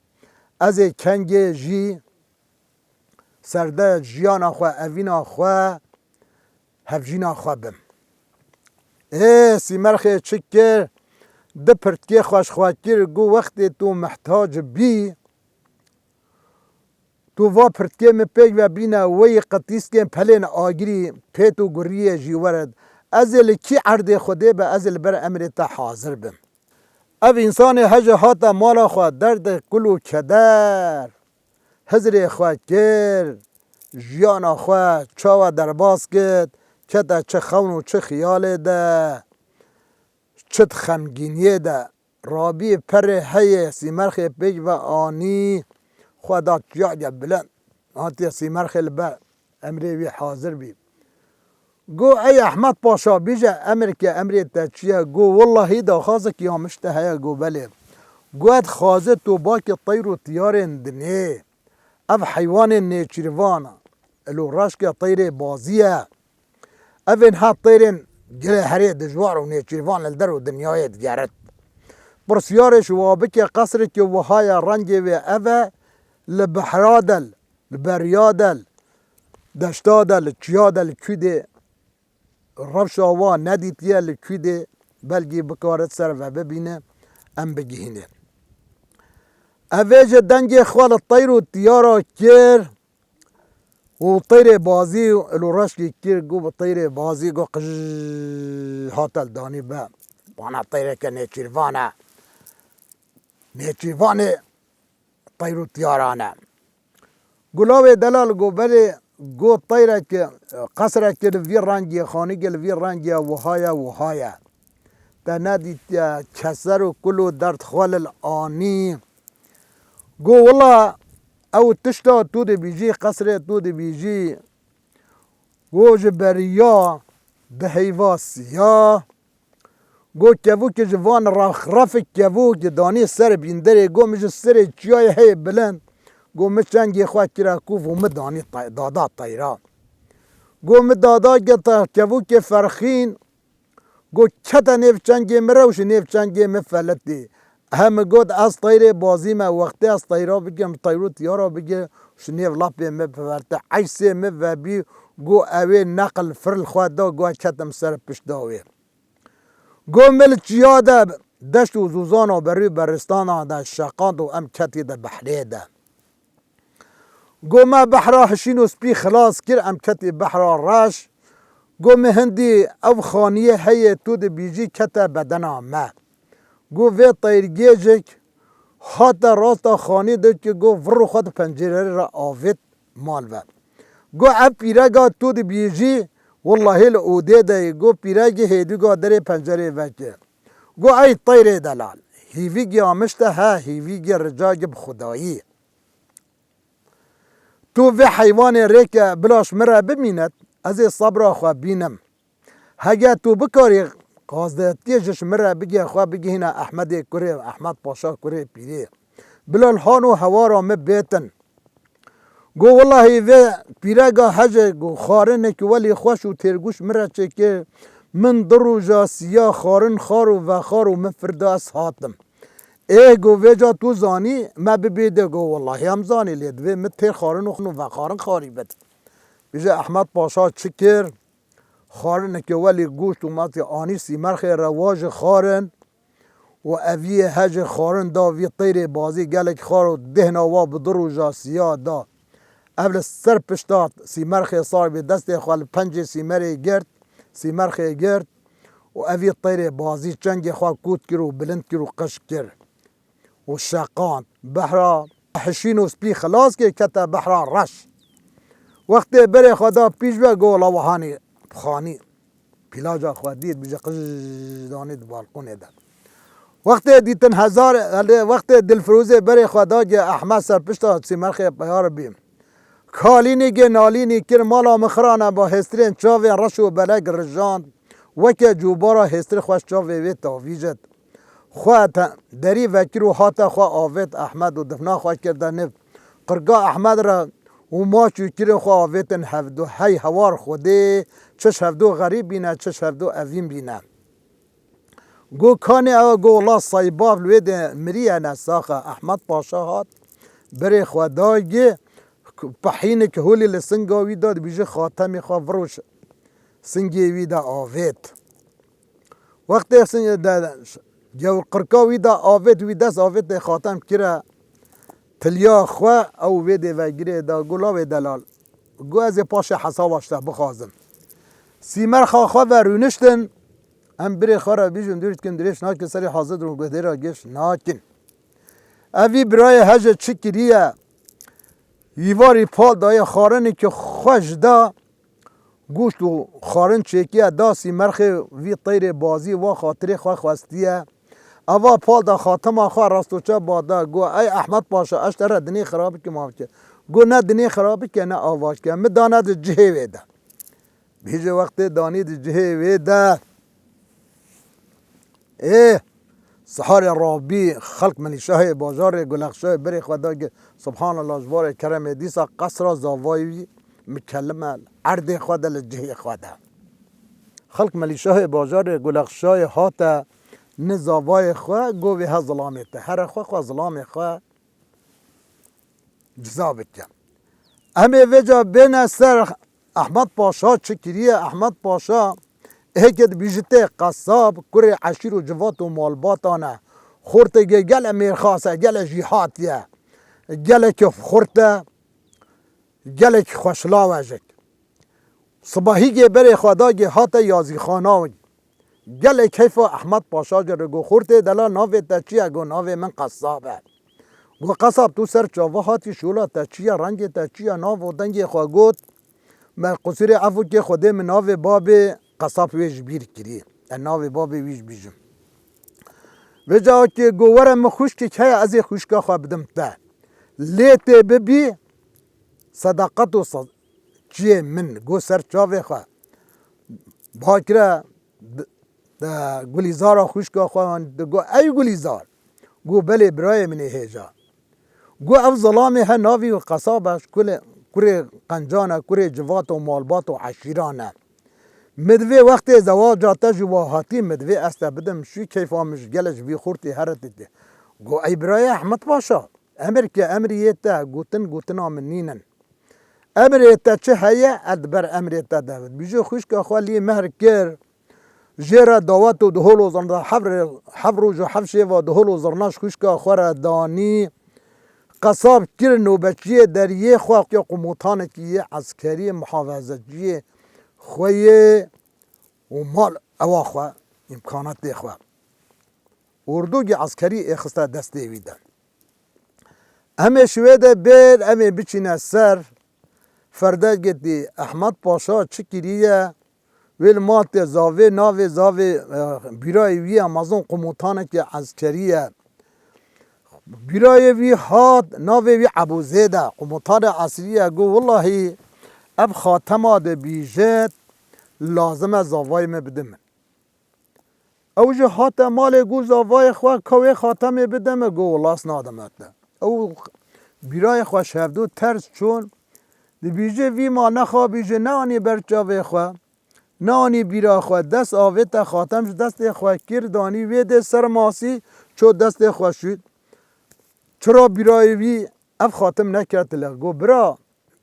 Ez ê kengê jî serde jiyana xwe, evîna xwe, hevjîna xwe bim. Ê Sîmerxê çi kir? Di pirtkê xwe ji xwe kir, got, wextê tu mihtac bî, tu va pirtkê min pêk ve bîne, weyî qitîskên pelên agirî, pêt û guriyê jî were. Ez ê li kî erdê Xwedê be, ez ê li ber emrê te hazir bim. Ev însanê hece hate mala xwe, derdê kul û keder, hizrê xwe kir, jiyana xwe çawa derbas kir, kete çi xewn û çi xiyalê de, çi di xemgîniyê de. Rabî perê heyê Sîmerxê pêk ve anî, xwe da çiya bilind. Hatiye Sîmerxê li ber emrê wî hazir bî. Got, ey Ehmed Paşa, bîje emir ke emrê te çi ye? Got, wellahî daxwazek ya min ji te heye. Got, belê. Got, ez dixwazim tu bakê teyr û tiyarên dinê. Ev heywanên nêçîrvan e. Îlo reşke teyrê bazî ye. Evên ha teyrên gelê herê dijwar û nêçîrvan li der û dinyayê digerit. Pirsiyarê ji wa bike, qesreke wiha ye, rengê wê ev e, li behra de, li beriya de, li deşta de, li çiya de, li kû de, rewşa wa nedîtiye, li kû de, belkî bikarit ser ve bibîne, em bigihîne. Ev ê ji dengê xwe li teyr û tiyara kir, û teyrê bazî û îlo reşkî kir, got bi teyrê bazî, got qij hate li danî be. Wana teyreke nêçîrvan e. Nêçîrvanê teyr û tiyaran e. Got lawê delal, got belê, got teyreke, qesreke li vî rengî, xanîke li vî rengî ye, wiha ye, wiha ye. Te nedîtiye, keser û kul û derd xwe li anî. Got wila ew tişta tu dibîjî, qesrê tu dibîjî, got ji beriya di heyva siya. Got kevokê ji van rexrefik kevokê danî ser bînderê, got min ji serê çiyayê heye bilind, got min çengê xwe kire kûf û min danî te-, dada teyra. Got min dada geta kevokê ferxîn, got kete nêv çengê min re û ji nêv çengê min feletî. He min got ez teyrê bazî me, wextê ez teyra bikim, teyr û tiyara bigir, ji nêv lapê min biverte. Eysê min vebî, got ew ê neqil firl xwe da, got ketim ser pişta wê. Got min li çiya de, deşt û zûzana berî beristana de şeqand û em ketî de behrê de. Got me behra hişîn û spî xilas kir, em ketî behra reş. Got min hindî ew xaniyê heye tu dibîjî kete bedena me. Got vê teyrgêjik hate rasta xanî de ki got vir û xwe di pencereyê re avêt mal ve. Got ev pîrega tu dibîjî, wellahî li odê de ye. Got pîregê hêdî got derê pencereyê veke. Got ey teyrê delal, hîvî giyamişte he, hîvî gi rica gi bi xudayî. Tu vê heywanê rêke bila ji min re bimînet, ez ê sebra xwe bînim. Hege tu bikarî qazdetkê ji ji min re bigê xwe bigihîne Ehmedê kurê, Ehmed Paşa kurê pîrê. Bila li han û hewara min bêtin. Got wellahî vê pîrega hece, got xarinek welî xweş û têrgûş min re çêkir. Min du roja siya xarin xar û vexar û min firda ez hatim. Ê got vêca tu zanî me bibê de, got wellahî em zanî, lê divê min têr xarin û xun û vexarin xarî bit. Bije Ehmed Paşa çi kir? Xarineke welî goşt û metê anî Sîmerxê re, wa ji xarin û eviyê he ji xarin da vî teyrê bazî, gelek xar û dêhna wa bi du roja siya da. Ev li ser pişta Sîmerxê sar bî, destê xwe li pencê Sîmerê girt, Sîmerxê girt û evî teyrê bazî çengê xwe kût kir û bilind kir û qij kir û şeqand. Behra hişîn û spî xilas kir, kete behra reş. Wextê berê xwe da pîş ve, got, "La wihanî xanî." Pîlaca xwe dît, bije qij danî di balkonê de. Wextê dîtin hezar, wextê Dilfirûzê berê xwe da ge Ehmed ser pişta Sîmerxê peyar bî. Kalînî ge nalînî kir, mala min xirane ba hêstirên çavên reş û belek rijand. Weke cûbara hêstir xweş çavê wê tavîjit. Xwe te-, derî vekir û hate xwe avêt Ehmed û difna xwe kirde nêv qirka Ehmed re û maç û kirên xwe avêtin hevdu. Hey hewar Xwedê, çi ji hevdu xerîb bîne, çi ji hevdu evîn bîne. Got, "Kanê ew e?" Got, "Wela Saybav li wê de miriye ne saxe." Ehmed Paşa hat, berê xwe da gê, pehînik holî li singa wî da, dibîje, "Xatemê xwe viroş." Singê wî de avêt. Wextê sing-, de, de, gewr qirka wî de avêt, wî dest avêtê Xatem kire tiliya xwe, ew vê dê vegirê da, got, "La wê delal." Got, "Ez ê paşê hesaba ji te bixwazim." Sîmerxa xwe ve rûniştin, em birê xwe re bîjin, dûr dikin, dirêj nakin, serê hazir dûr guhdê re gêş nakin. Evî birayê he ji çi kiriye? Yîvarî pal daye, xarinekî xwe ji da, goşt û xarin çêkiye da Sîmerxê, vî teyrê bazî wa xatirê xwe xwestiye. Eva pal da Xatima xwe rastoçe bada, got, "Ey Ehmed Paşa, ez te re dinê xirab bikim, av bike." Got, "Ne dinê xirab bike, ne ava bike. Min dane di cihê wê de." Bêje wextê danî di cihê wê de. Ê, siharê rabî, xelk Melîşahê bajarê Gulexşayê berê xwe da ge, Subhanallah, ji barê keremê dîsa qesra zavayî wî mikelime erdê xwe de li cihê xwe de. Xelk Melîşahê bajarê Gulexşayê hate ni zavayê xwe, govê he zilamê te. Here xwe xwe zilamê xwe ciza bike. Em ê vêca bêne ser Ehmed Paşa çi kiriye. Ehmed Paşa êkê dibîjitê qesab, kurê eşîr û civat û malbatan e. Xortê ge gele mêrxas e, gele jî hatiye. Gelekî xurt e, gelekî xweşlaw e jik. Sibahî ge berê xwe da ge hate yazîxana wî. Gelek keyfa Ehmed Paşa ci re got, "Xortê dela, navê te çi ye?" Got, "Navê min Qesab e." Got, "Qesab, tu ser çava hatî, şola te çi ye, rengê te çi ye?" Nav û dengê xwe got, "Me qusûrê efû kê Xwedê, min navê babê Qesab wê ji bîr kirî. Ez navê babê wî ji bîr jim." Vêca kê got, "Were min xwişkek heye, ez ê xwişka xwe bidim te. Lê tê bibî sedeqet û se-, çiyê min." Got, "Ser çavê xwe." Bakire, d-, d-, Gulîzara xwişka xwe, got, "Ey Gulîzar." Got, "Belê birayê min ê hêja." Got, "Ev zilamê he navî Qesab e, kulê, kurê qencan e, kurê civat û malbat û eşîran e. Min divê wextê zewaca te ji wa hatî, min divê ez te bidim, şû keyfa min ji gele ji vî xurtî here tê." Got, "Ey birayê Ehmed Paşa, emir ke emriyê te, gotin gotina min nînin. Emrê te çi heye, ez di ber emrê te de bim." Bîjê xwişka xwe lê mehr kir. Jê re dawet û dihol û zirna hev re-, hev roj û hev şeva dihol û zirna ji xwişka xwe re danî. Qesab kir nobeçiyê deriyê xwe, ya qumotanekî yê eskerî, muhafazaciyê xwe yê û mal ewa xwe, îmkanatê xwe. Ordûgî eskerî êxiste destê wî de. Em ê şiwê de bêr, em ê biçîne ser. Ferde gotî, Ehmed Paşa çi kiriye? Wê li mal tê zavê, navê zavê, e, bîrayê wî ye, mezin qumotanekî eskerî ye. Bîrayê wî hat, navê wî Ebû Zêd e, qumotanê eskerî ye. Got, "Willahî ev xatema dibîjit, lazim e zavayê me bide min." Ew jî hate malê, got, "Zavayê xwe ka wê xatemê bide min." Got, "Wela ez nadime te." Ew bîrayê xwe ji hevdû ters çûn. Dibîje, "Vî ma nexabîje, neanî ber çavê xwe, neanî bîra xwe, dest avête xatem ji destê xwe kir, danî wê dê ser masî, ço destê xwe şût. Çira bîrayê wî ev xatem neketile?" Got, "Bira,"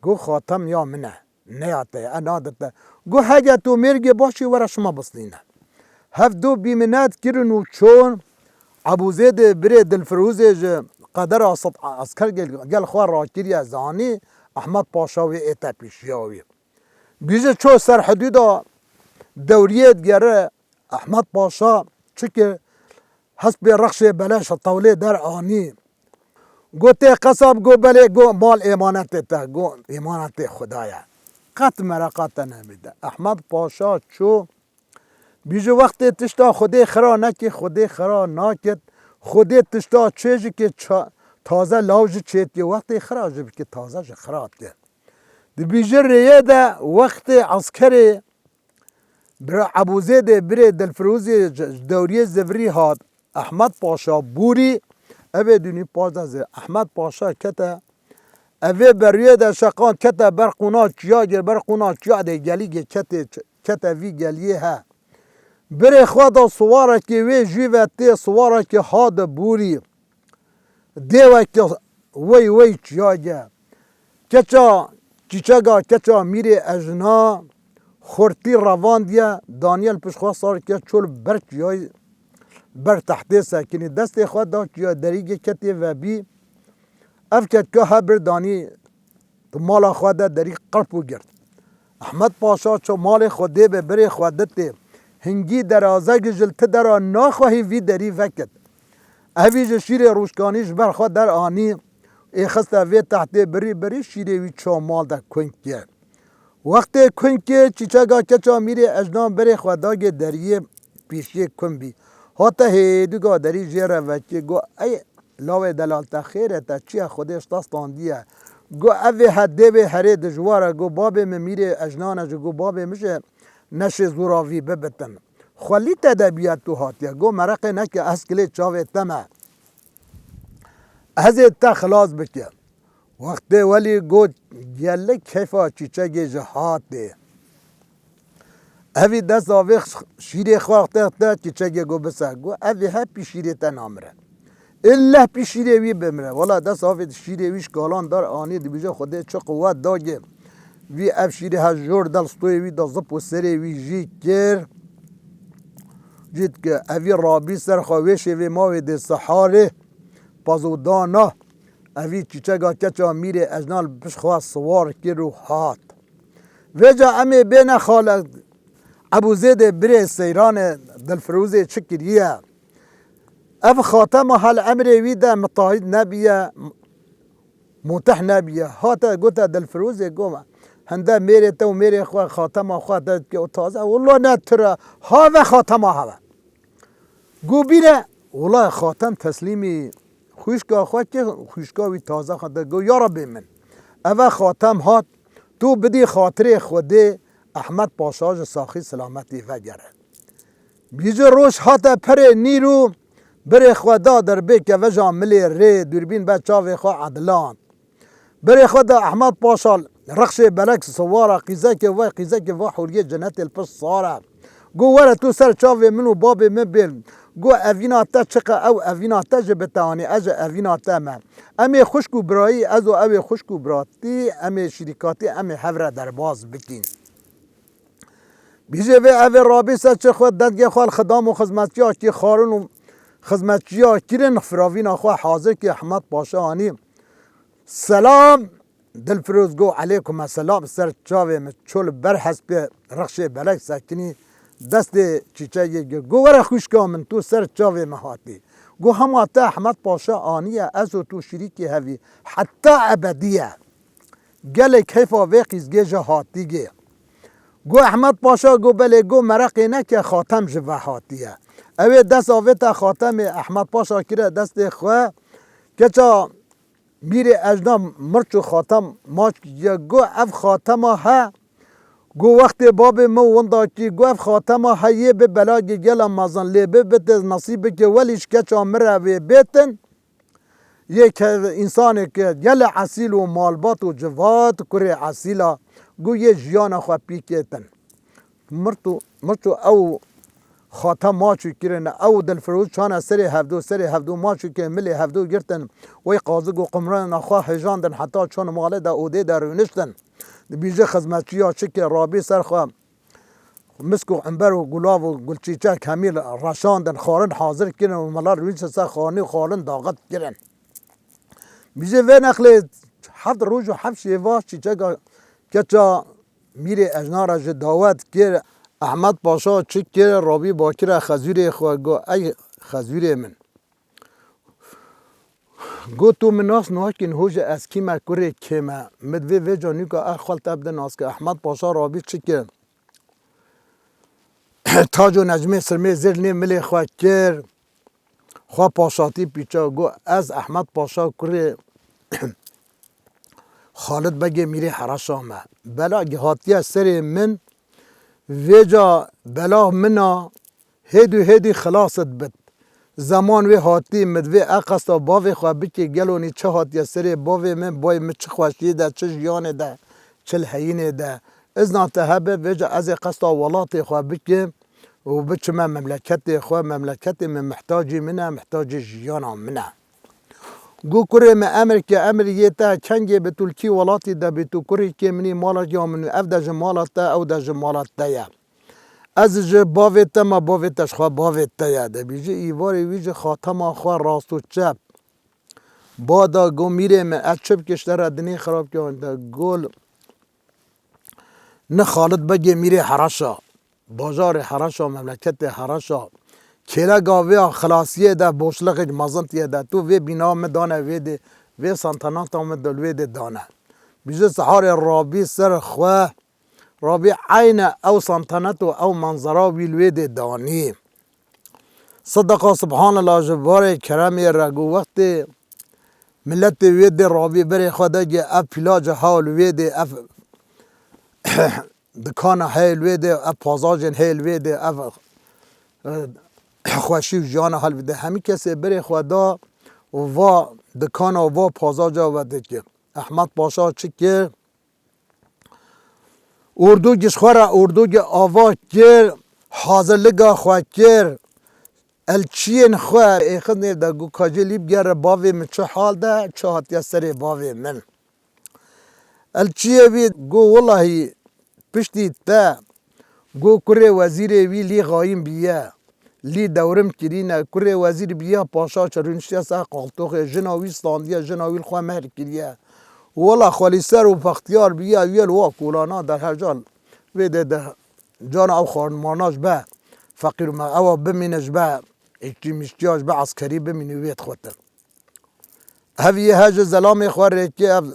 got, "xatem ya min e. Neya te ye, e, nade te. Got, hege tu mêrgê başî were şima bistîne. Hevdu bîminet kirin û çûn. Ebûzêdê birê Dilfirûzê ji qedera sed esker gel, gel xwe rakiriye zanî, Ehmed Paşa wê ête pîşiya wî. Bîje ço ser hidûda dewriyê digere, Ehmed Paşa çi kir? Hespê rexşê beleş tewlê der anî. Got, tê qesab? Got, belê. Got, mal êmanetê te. Got, êmanetê Xuda ye. Qet mereqa te nebîte. Ehmed Paşa çû. Bîje wextê tişta Xwedê xira nekî, Xwedê xira nakit. Xwedê tişta çêjikê ça-, taze law ji çêtiyê. Wextê xira ji bikî taze ji xira tê. Dibîje rêyê de wextê eskerê Bira Ebûzêdê birê Dilfirûzê ji, ji dewriyê zivirî hat. Ehmed Paşa bûrî, evê dûnî pazdeh zê. Ehmed Paşa kete, evê beriyê de şeqan kete ber qûna çiyagê, ber qûna çiyadê gelîgê kete, kete vî geliyê he. Birê xwe da siwarekê wê jî ve tê siwarekê ha de bûrî. Dêweke wey wey çiyayê. Keça çîçega keça mîrê ejna xortî revandiye, daniye li pişt xwe sarike çol ber çiyayê ber tehtê sekinî. Destê xwe da çiya derîgê ketê vebî. Ev ketka hebir danî di mala xwe de derî qirp û girt. Ehmed Paşa ço malê xwe dê be birê xwe ditê. Hingî derazegî ji li ti dera naxwehî vî derî vekit. Evî ji şîrê rûşkanî ji ber xwe der anî, ê xiste vê tehtê birî birî şîrê wî ço mal de kung kir. Wextê kung kir, çîçega keça mîrê ejnan berê xwe dagê deriyê pîşiyê kung bî. Hate hêdûga derî jê re vekê, got, ey, lawê delal te xêr e, te çi ye, Xwedê ji te standiye. Got, ev ê he dê bê herê dijwar e. Got, babê min mîrê ejnan e, ji got babê min jî neşê zûra vî bibitin. Xwelî te de biya tu hatiye. Got, mereqê neke, ez kilê çavê te me. Ez ê te xilas bike. Wextê welî got, gelek keyfa çîçegê ji hatê. Evî dest avê şîrê xwe te, te çîçegê got bise. Got, evî hepî şîrê te namire. Illeh pî şîrê wî bimire. Wela dest avê şîrê wî ji kalan dar anî, dibîje Xwedê çi quwet dagê. Vî ev şîrê her jor del stoyê wî da zip û serê wî jî kir. Jî dike evî rabî ser xwe wê şêvê mawê dê siharê pazûdana. Evî çîçega keça mîrê ejna li pişt xwe siwar kir û hat. Vêca em ê bêne xale Ebûzêdê birê Seyranê Dilfirûzê çi kiriye? Ev xatema hel emrê wî de mitahîd nebiye, mutih nebiye. Hate gote Dilfirûzê, got, hende mêrê te û mêrê xwe xatema xwe te dike û taze. Wela ne tira, have xatema have. Got bîne, wela xatem teslîmî xwişka xwe kir, xwişka wî taze xwe de got, ya Rebê min, eve xatem hat, tu bidî xatirê Xwedê Ehmed Paşa ji saxî silametî vegere. Bîje roj hate perê nîr û birê xwe da derbê keveja milê rê, dûrbîn be çavê xwe ediland. Berê xwe de Ehmed Paşa rexşê belek siwara qîzekê ve, qîzekê ve hûriyê cenetê li pişt sar e. Got, were tu ser çavê min û babê min bên. Got, evîna te çiqe ew evîna te ji bitehanî, ez ji evîna te me. Em ê xwişk û birayî, ez û ew ê xwişk û biratî, em ê şirîkatî, em ê hev re derbas bikîn. Bîjê vê evê rabî ser çi xwe dengê xwe li xidam û xizmetçiya kî xwarin û xizmetçiya kirin firavîna xwe hazir kî Ehmed Paşa anî. Selam! Dilfiroz got, elêkum selam, ser çavê min çol ber hespê rexşê belek sekinî destê çîçegê girt. Got, were xwişka min, tu ser çavê min hatî. Got, hema te Ehmed Paşa aniye, ez û tu şirîkî hevî heta ebediye. Gelê keyfa vê qîzgê ji hatîgê. Got, Ehmed Paşa got, belê, got, mereqê neke, Xatem ji ve hatiye. Ew ê dest avête Xatemê Ehmed Paşa kire destê xwe. Keça Mîrê Ejna mirç û Xatem maç kiriye. Got, ev Xatema he. Got, wextê babê min winda kî, got, ev Xatema he yê bi belagê gela mezin lê bi bite nasîb bike, welî ji keça min re wê bêtin. Yê ke însanê ke gelê esîl û malbat û civat, kurê esîla, got, yê jiyana xwe pîkêtin. Mirç û, mirç û ew Xate maçû kirin, ew dilfiroş çane serê hevdû, serê hevdû maçû kirin, milê hevdû girtin, wê qazik û qumrana xwe hejandin, heta çûn malê de, odê de rûniştin. Dibêje xizmetçiya çi kir, rabî ser xwe, misk û ember û gulav û gulçîçek hemî reşandin, xwarin hazir kirin û mala rûniştin ser xwarinê û xwarin daxist kirin. Dibêje vê nexlê heft roj û heft şeva çîçeka keça mîrê ejna re ji dawet kir. Ehmed Paşa çi kir? Rabî bakire xezûrê xwe, got, ey xezûrê min. Got, tu min nas nakî, niho jî ez kî me, kurê kê me? Min divê vêca nûka er xwe li te bide nas ke. Ehmed Paşa rabî çi kir? Tac û necmê sirmê zêr nê milê xwe kir. Xwe paşatî pîça, got, ez Ehmed Paşa kurê Xalid Begê Mîrê Hereşa me. Bela hatiye serê min, vêca bela min a, hêdî hêdî xilas dibit. Zeman wê hatî, min divê e qesta bavê xwe bikê, gelo nî çi hatiye serê bavê min, bayê min çi xweşiyê de, çi jiyanê de, çi li heyînê de. Izna te hebe, vêca ez ê qesta welatê xwe bikim û biçime memleketê xwe, memleketê min mihtacî min e, mihtacî jiyana min e. Got, kurê min, emir ke, emir yê te, kengê bi tu li kî welatî de bî, tu kurê kê min î, mala ya min û ev de ji mala te, ew de ji mala te ye. Ez ji bavê te me, bavê te ji xwe bavê te ye. Dibêje îvarê wî ji xatema xwe rast û çep. Bada got, mîrê min, ez çi bikim, ji te re dinê xirab kirin de, got, ni Xalid Begê Mîrê Hereşa, bajarê Hereşa, memleketê Hereşa, kêlega vê a xilasiyê de, boşlixek mezin tê de, tu vê bîna min dane wê dê, vê santanata min di wê dê dane. Dibêje siharê rabî ser xwe, rabî eyne ew santanet û ew manzara wî li wê dê danî. Sedeqa subhanallah ji barê keremê re, got, wextê miletê wê dê rabî berê xwe de, got, ev pîlaca hewl wê dê, ev dikana heyl wê dê, ev pazajên heyl wê dê, ev, e, xweşî û jiyana hel wê dê. Hemî kesê berê xwe da û va dikana û va pazaca we dikir. Ehmed Paşa çi kir? Ordû ji xwe re, ordû ava kir, hazirliga xwe kir. Elçiyên xwe êxin nêv de, got, ka cê lî bigere bavê min çi hal de, çi hatiye serê bavê min. Elçiyê wî got, welahî piştî te, got, kurê wezîrê wî lî xayîn bîye. Lî dewrim kirîne, kurê wezîr bîya paşa çi rûniştiye ser qaltoxê, jina wî standiye, jina wî li xwe mehr kiriye. Wela xwelîser û bextiyar bîye, wî li wa kolana de her can vê dê de cana ew xwarinmana ji be feqîr û me-, ewa bimîne ji be îşçî mişçiya ji be eskerî bimîne wê dixwetin. Hevî he ji zelamê xwe rêkê ev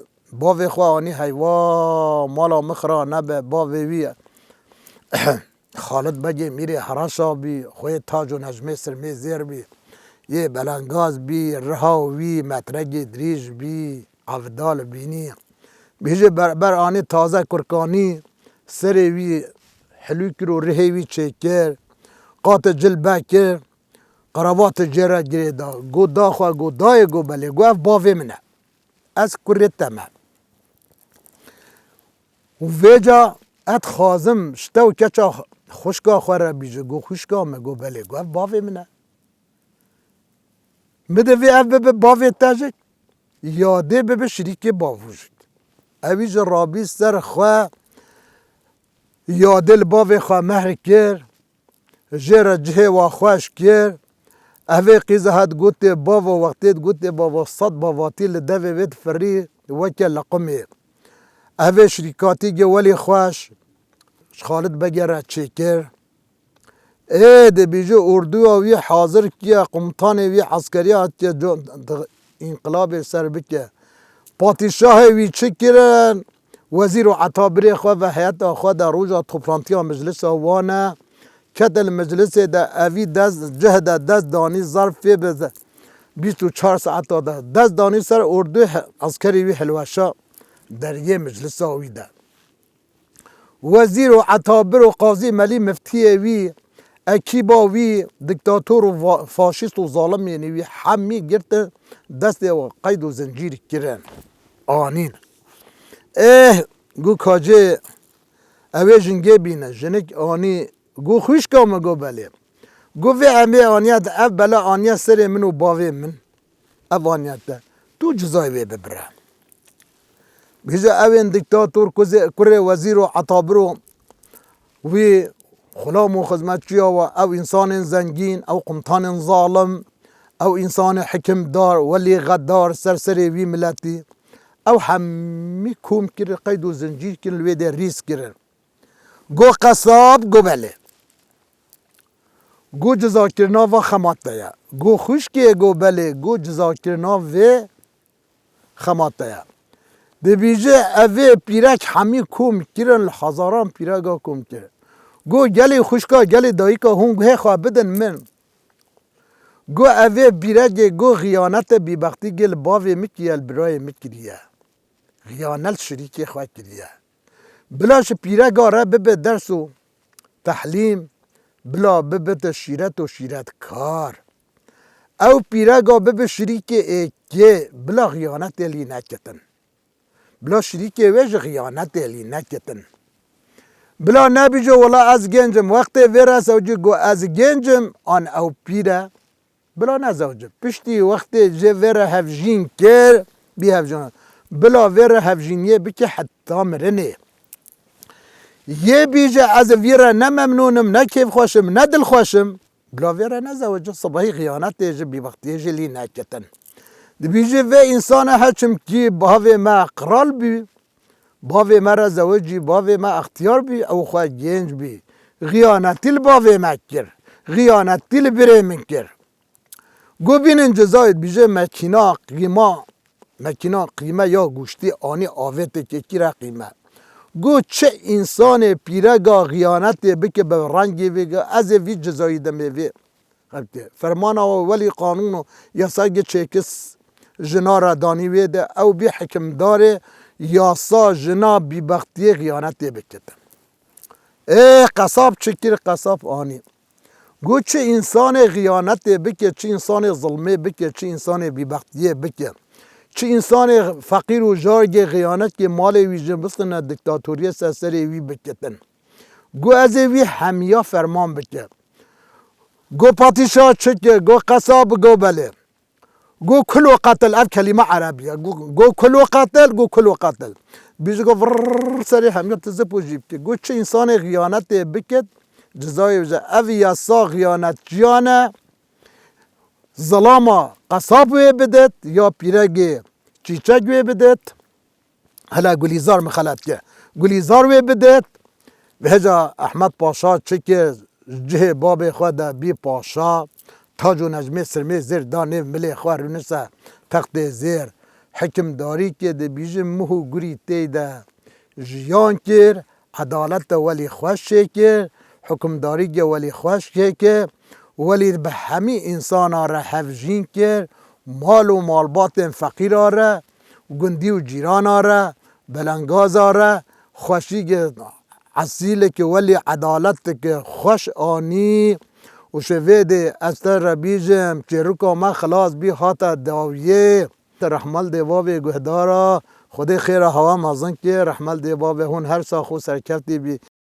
bavê xwe anî heywa mala min xira nebe, bavê wî Xalid Begê Mîrê Hereşa bî, xwê tac û necmê sirmê zêr bî, yê belengaz bî, riha wî metregê dirêj bî, evdal bînî. Bêje ber, ber anî taze kurkanî, serê wî hilû kir û rihê wî çêkir, qatê cil be kir, qerevatê jê re girê da. Got, da xwe, got, dayê, got, belê, got, ev bavê min e. Ez kurê te me. Û vêca ez dixwazim ji te û keça xwişka xwe re bîje. Got, xwişka me? Got, belê. Got, ev bavê min e. Min divê ev bibe bavê te jî, ya dê bibe şirîkê bavû jî. Ewî jî rabî ser xwe, ya dê li bavê xwe mehr kir. Jê re cihê wa xweş kir. Evê qîza het gotê bavo, wextê gotê bavo, sed bavatî li devê wê difirî weke leqimê. Evê şirîkatî ge welî xweş ji Xalid Begê re çêkir. Ê, dibêje orduya wî hazir kiye, qumtanê wî eskeriya hatiye co-, di-, înqilabê ser bike. Padîşahê wî çi kirin? Wezîr û etabirê xwe ve heyeta xwe de roja toplantiya meclisa wan e. Kete li meclisê de evî dest, cih de dest danî zerfê bi ze-, bîst û çar saeta de dest danî ser ordu he-, eskerê wî hilweşa deriyê meclisa wî de. Wezîr û etabir û qazî melî miftiyê wî, ekîba wî, diktator û va-, faşîst û zalimên wî hemî girtin destê wan qeyd û zincîr kirin. Anîn. Eh, got kacê, ew ê jingê bîne, jinik anî, got xwişka min, got belê. Got vê emê aniye te, ev bela aniye serê min û bavê min. Ev aniye te. Tu cizayê wê bibire. Bêje ew ên diktator kuzê-, kurê wezîr û etabir û wî xulam û xizmetçiya we, ew însanên zengîn, ew qumtanên zalim, ew însanê hikimdar, welî xedar ser serê wî miletî. Ew hemî kom kirin, qeyd û zincîr kirin, li wê de rîz kirin. Go qesab, go belê. Go cizakirina va xema te ye. Go xwişkê, go belê, go cizakirina vê xema te ye. Dibêje, ev ê pîrek hemî kom kirin, li hezaran pîrega kom kirin. Go gelê xwişka, gelê dayika hûn guhê xwe bidin min. Go ev ê pîrekê, go xiyanete bîbextî gê li bavê min kiriye, li birayê min kiriye. Xiyanet şirîkê xwe kiriye. Bila ji pîrega re bibe ders û tehlîm, bila bibite şîret û şîretkar. Ew pîrega bibe şirîkê êkê, bila xiyanetê lî neketin. Bila şirîkê wê ji xiyanetê lî neketin. Bila nebîje, wela ez gênc im, wextê vê re zewcî, go ez gênc im, an ew pîr e. Bila nezewce. Piştî wextê jê vê re hevjîn kir, bî hevjîn. Bila vê re hevjîniyê bike heta mirinê. Yê bîje ez vî re ne memnûn im, ne kêfxweş im, ne dilxweş im. Bila vê re nezewce, sibehî xiyanetê ji bîbextiyê jî lî neketin. Dibîje vê însane he çimkî bavê me qral bî, bavê me re zewicî, bavê me extiyar bî, ew xwe gênc bî. Xiyanetî li bavê me kir. Xiyanetî li birê min kir. Go bînin cezayê dibêje mekîna qîma, mekîna qîme ya goştê anî avêtê kekî re qîme. Go çi însanê pîrega xiyanetê bike bi rengê vê, go ez ê vî cezayî demê vê. Xelkê fermana we welî qanûn û yasayê çêkis jina re danî wê de ew bî hikimdarê yasa jina bîbextiyê xiyanetê bike. Ê qesab çi kir, qesab anî. Got, çi însanê xiyanetê bike, çi însanê zilmê bike, çi însanê bîbextiyê bike, çi însanê feqîr û jargê xiyanetkê malê wî jin bistine diktatoriyê ser serê wî bikitin. Got, ez ê wî hemiya ferman bike. Got, patîşa çi ke? Got, qesab, got, belê. Go kul û qetil, ev kelîme erebî ye. Go, go kul û qetil, go kul û qetil. Bîjî go vrrr serê hemiya tu zip û jî bike. Go çi însanê xiyanetê bikit, cizayê bije. Ev yasa xiyanetçiyan e. Zilama qesab wê bidit, ya pîregê çîçek wê bidit. Hele Gulîzar min xelet kir. Gulîzar wê bidit. Vêca Ehmed Paşa çi kir, ji cihê babê xwe de bî paşa, tac û necmê sirmê zêr da nêv milê xwe, rûnişte textê zêr. Hikimdarî kir, dibîjin muh û gurî tê de jiyan kir, edalet de welî xweş çêkir, hikimdarî ge welî xweş çêkir, welî bi hemî însana re hevjîn kir, mal û malbatên feqîra re, gundî û cîrana re, belengaza re, xweşîgê esîleke welî edaleteke xweş anî û ji vê dê ez te re bîjim, çêrika me xilas bî, hate dawiyê. Te rehmel dê bavê guhdara, Xwedê xêra hewa mezin kê, rehmel dê bavê hûn her sax û serkeftî bî.